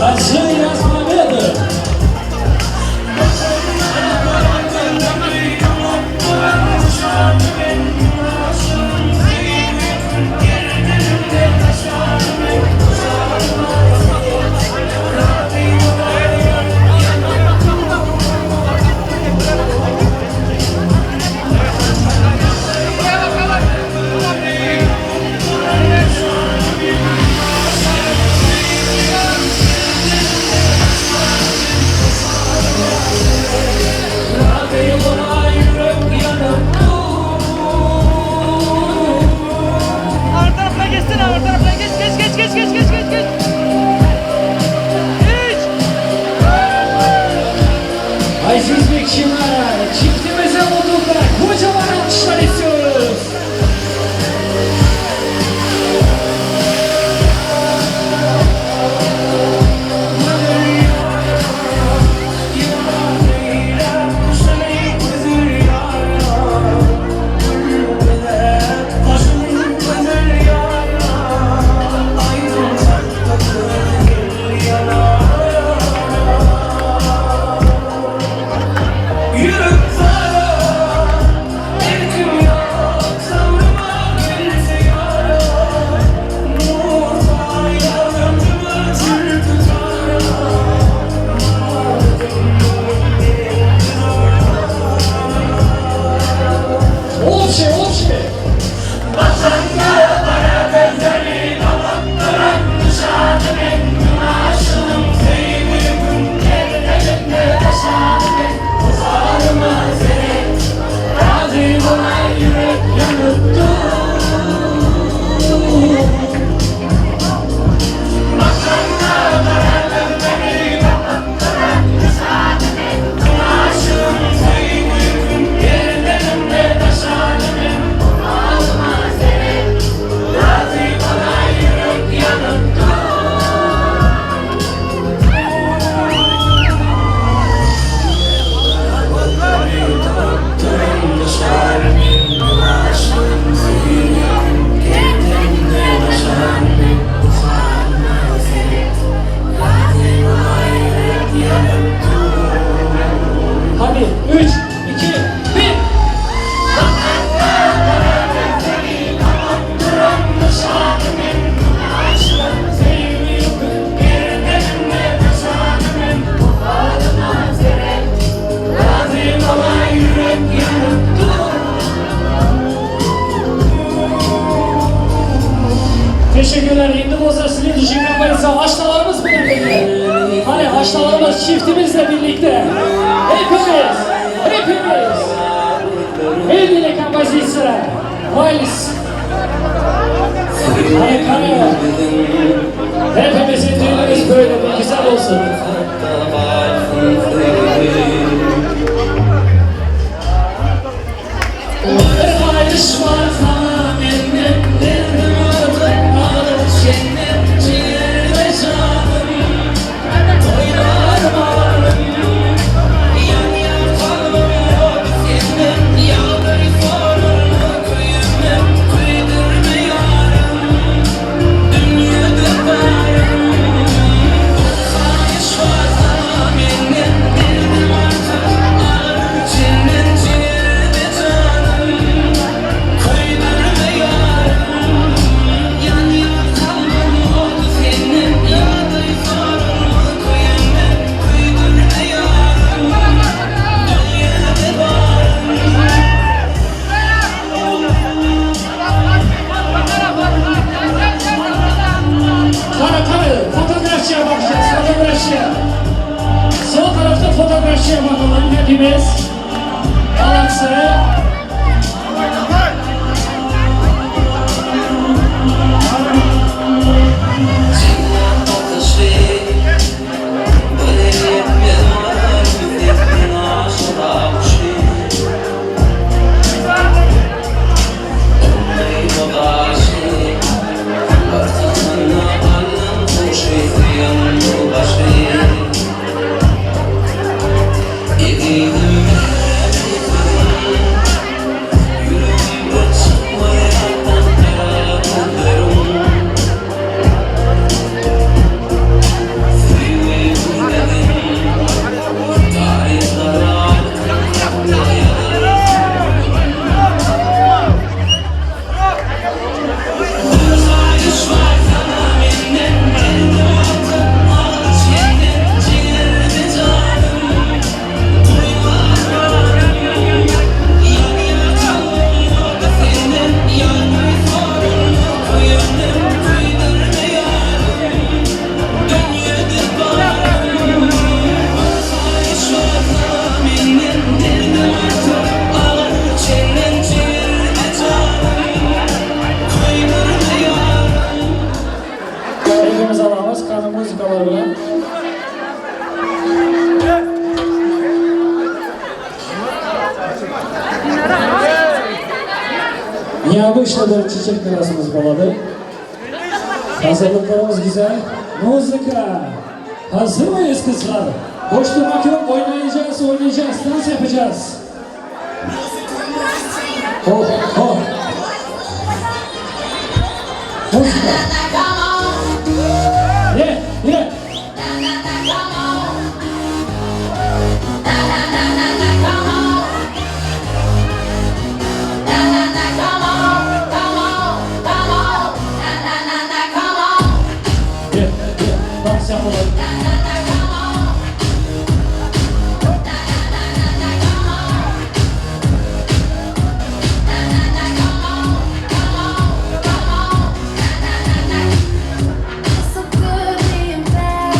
Россия с победой! Arka tarafına geçsene, arka tarafına geç, geç, geç, geç, geç, geç, geç, geç. Geç. Azizbek Çinara, çiftimize mutluluklar, kocaman alkışlar istiyoruz. Общий, общий. Hadi 3, 2, 1. Teşekkürler. Endi bo'lsa следующий kompozitsiya oshnalarimiz bilan birga. Qani oshnalarimiz çiftimizle birlikte. Hepimiz, hepimiz. El ile kompozitsiya. Vals. Qani qani. Hepimizin düğünümüz böyle bir güzel olsun. Bir paylaş var sana benim, derdim artık ağrı cennet, ciğerime canım, toylar varım. Çiçekimiz. Молодцы. Çiçekimiz alamız, kanı muzikalar bilen. Необычно bir çiçek mirasımız bo'ladi. Hazırlıklarımız güzel. Muzika. Hazır mıyız kızlar? Boş durmak yok, oynayacağız, oynayacağız, dans yapacağız. Oh, oh. Muzika. Yeah, yeah. Yeah, yeah. Dans yapalım. So good being bad.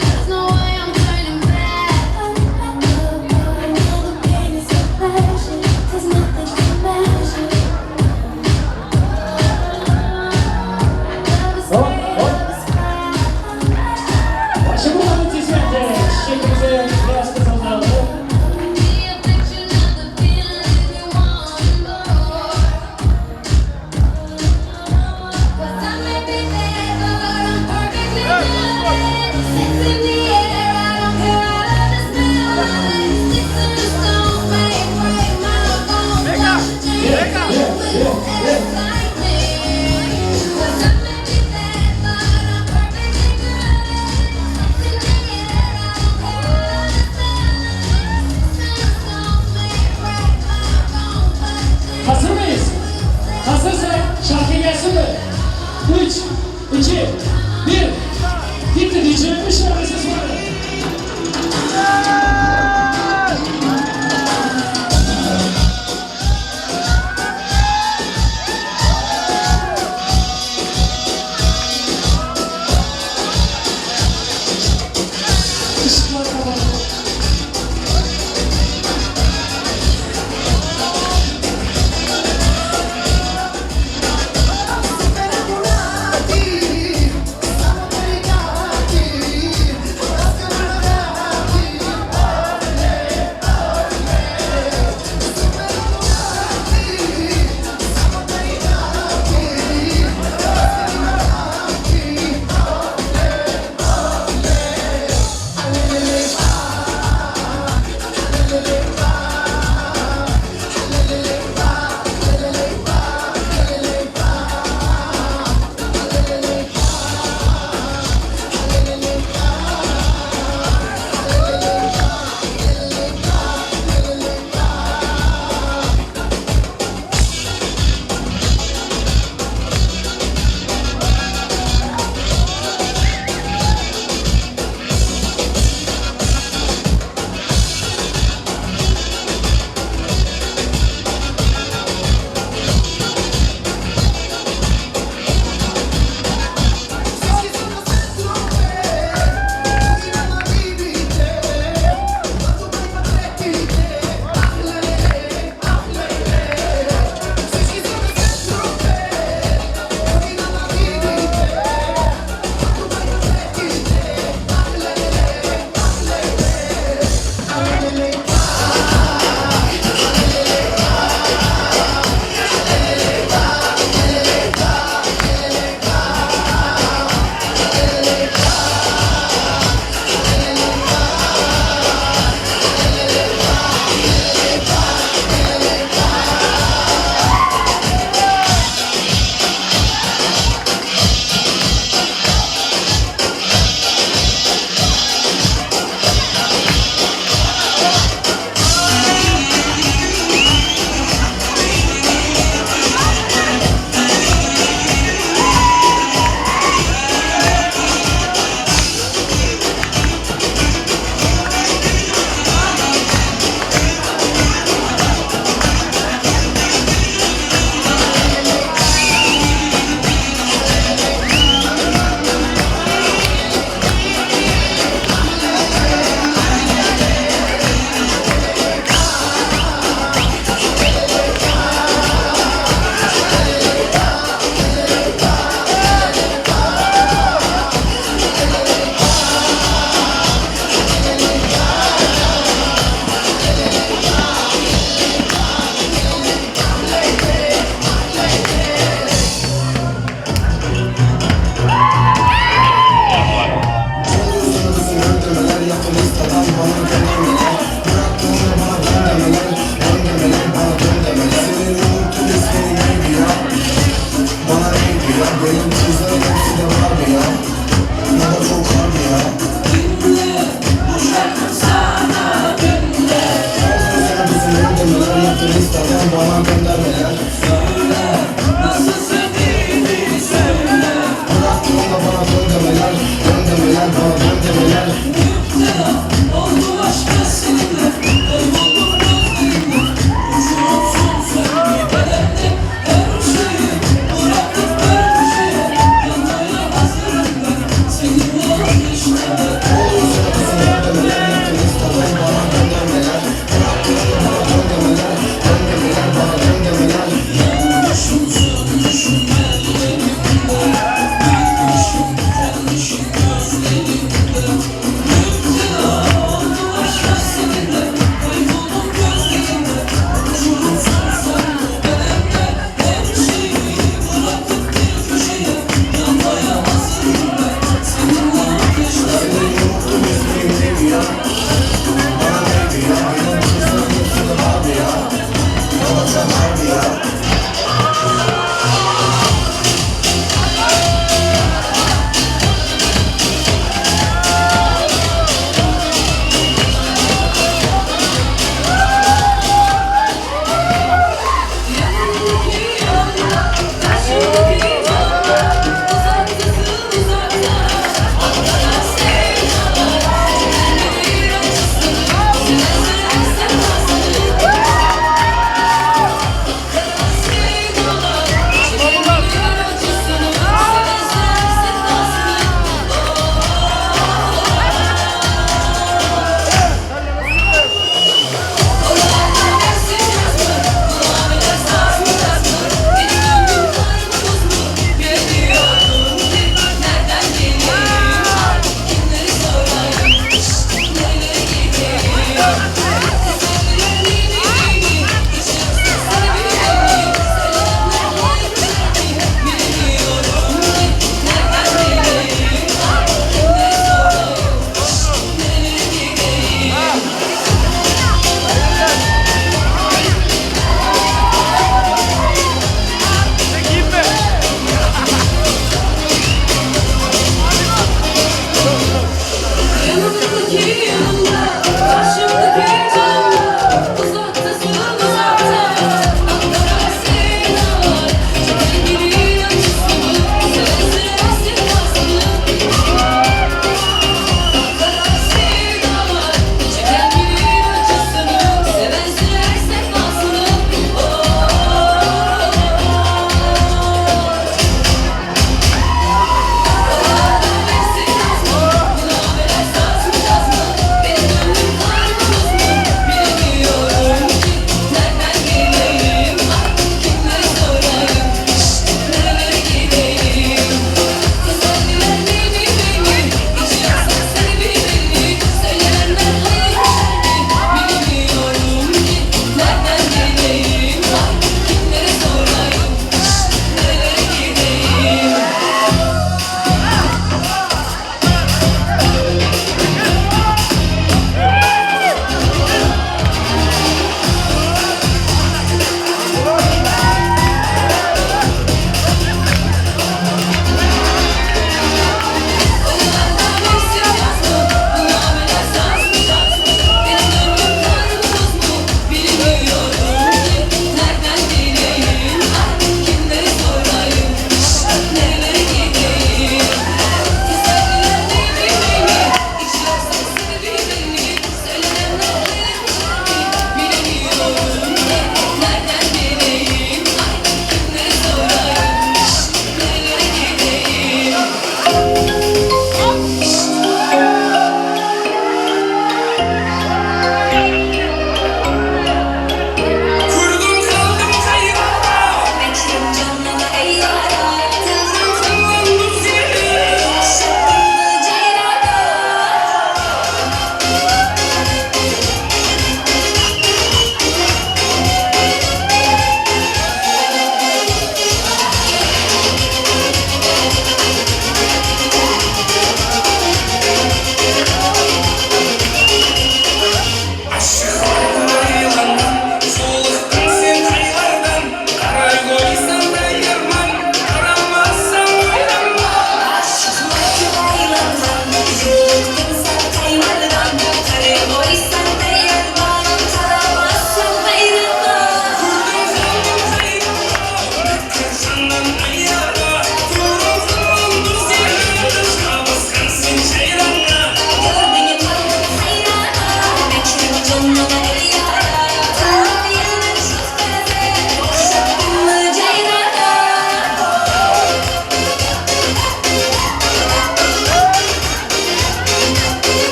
There's no way I'm turning back. All the pain is a pleasure. There's nothing to measure. Love is Hop, free, hop. love is fast. Şimdi buradan çiçekte. Çiçekimize biraz kızımız The affection of the feeling leaves me wanting more. 'Cause I may be bad, but I'm perfectly good. Sex in the air, I don't care. I love the smell of it. Sticks and stones may break my bones, but chains will excite me. 'Cause I may be bad, but I'm perfectly good. Sex in the air, I don't care. I love the smell of it. Sticks and stones may break my bones, but chains Hazır mıyız? Hazırsa şarkı gelsin mi? 3, 2, 1. Gitti DJ'miş şarkısı var. Işıklar kapalı.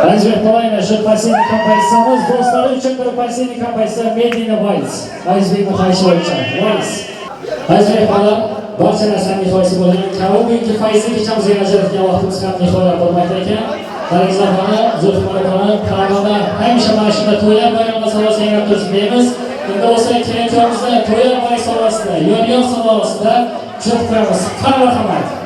Aziz mehmonlar, shu последний kompozitsiyamiz do'stlari uchun bir последний kompozitsiya, "Медленный вальс". Azizbekning xohishi bo'yicha vals. Aziz mehmonlar, barcha narsaning nihoyasi bo'lgan kabi bugungi fayzli kechamizga ajratgan vaqtimiz ham nihoyat bo'lmoqda ekan. Nargiza xonim, Zulfiqor xonim, Parvona hamisha mana shunday to'ylar, bayramlar savosi yangrab tursin deymiz. Endi bo'lsa kelin kuyovimizni to'ylar bay sovasida, yor yor sovasida uchratib qo'yamiz. Qani, marhamat.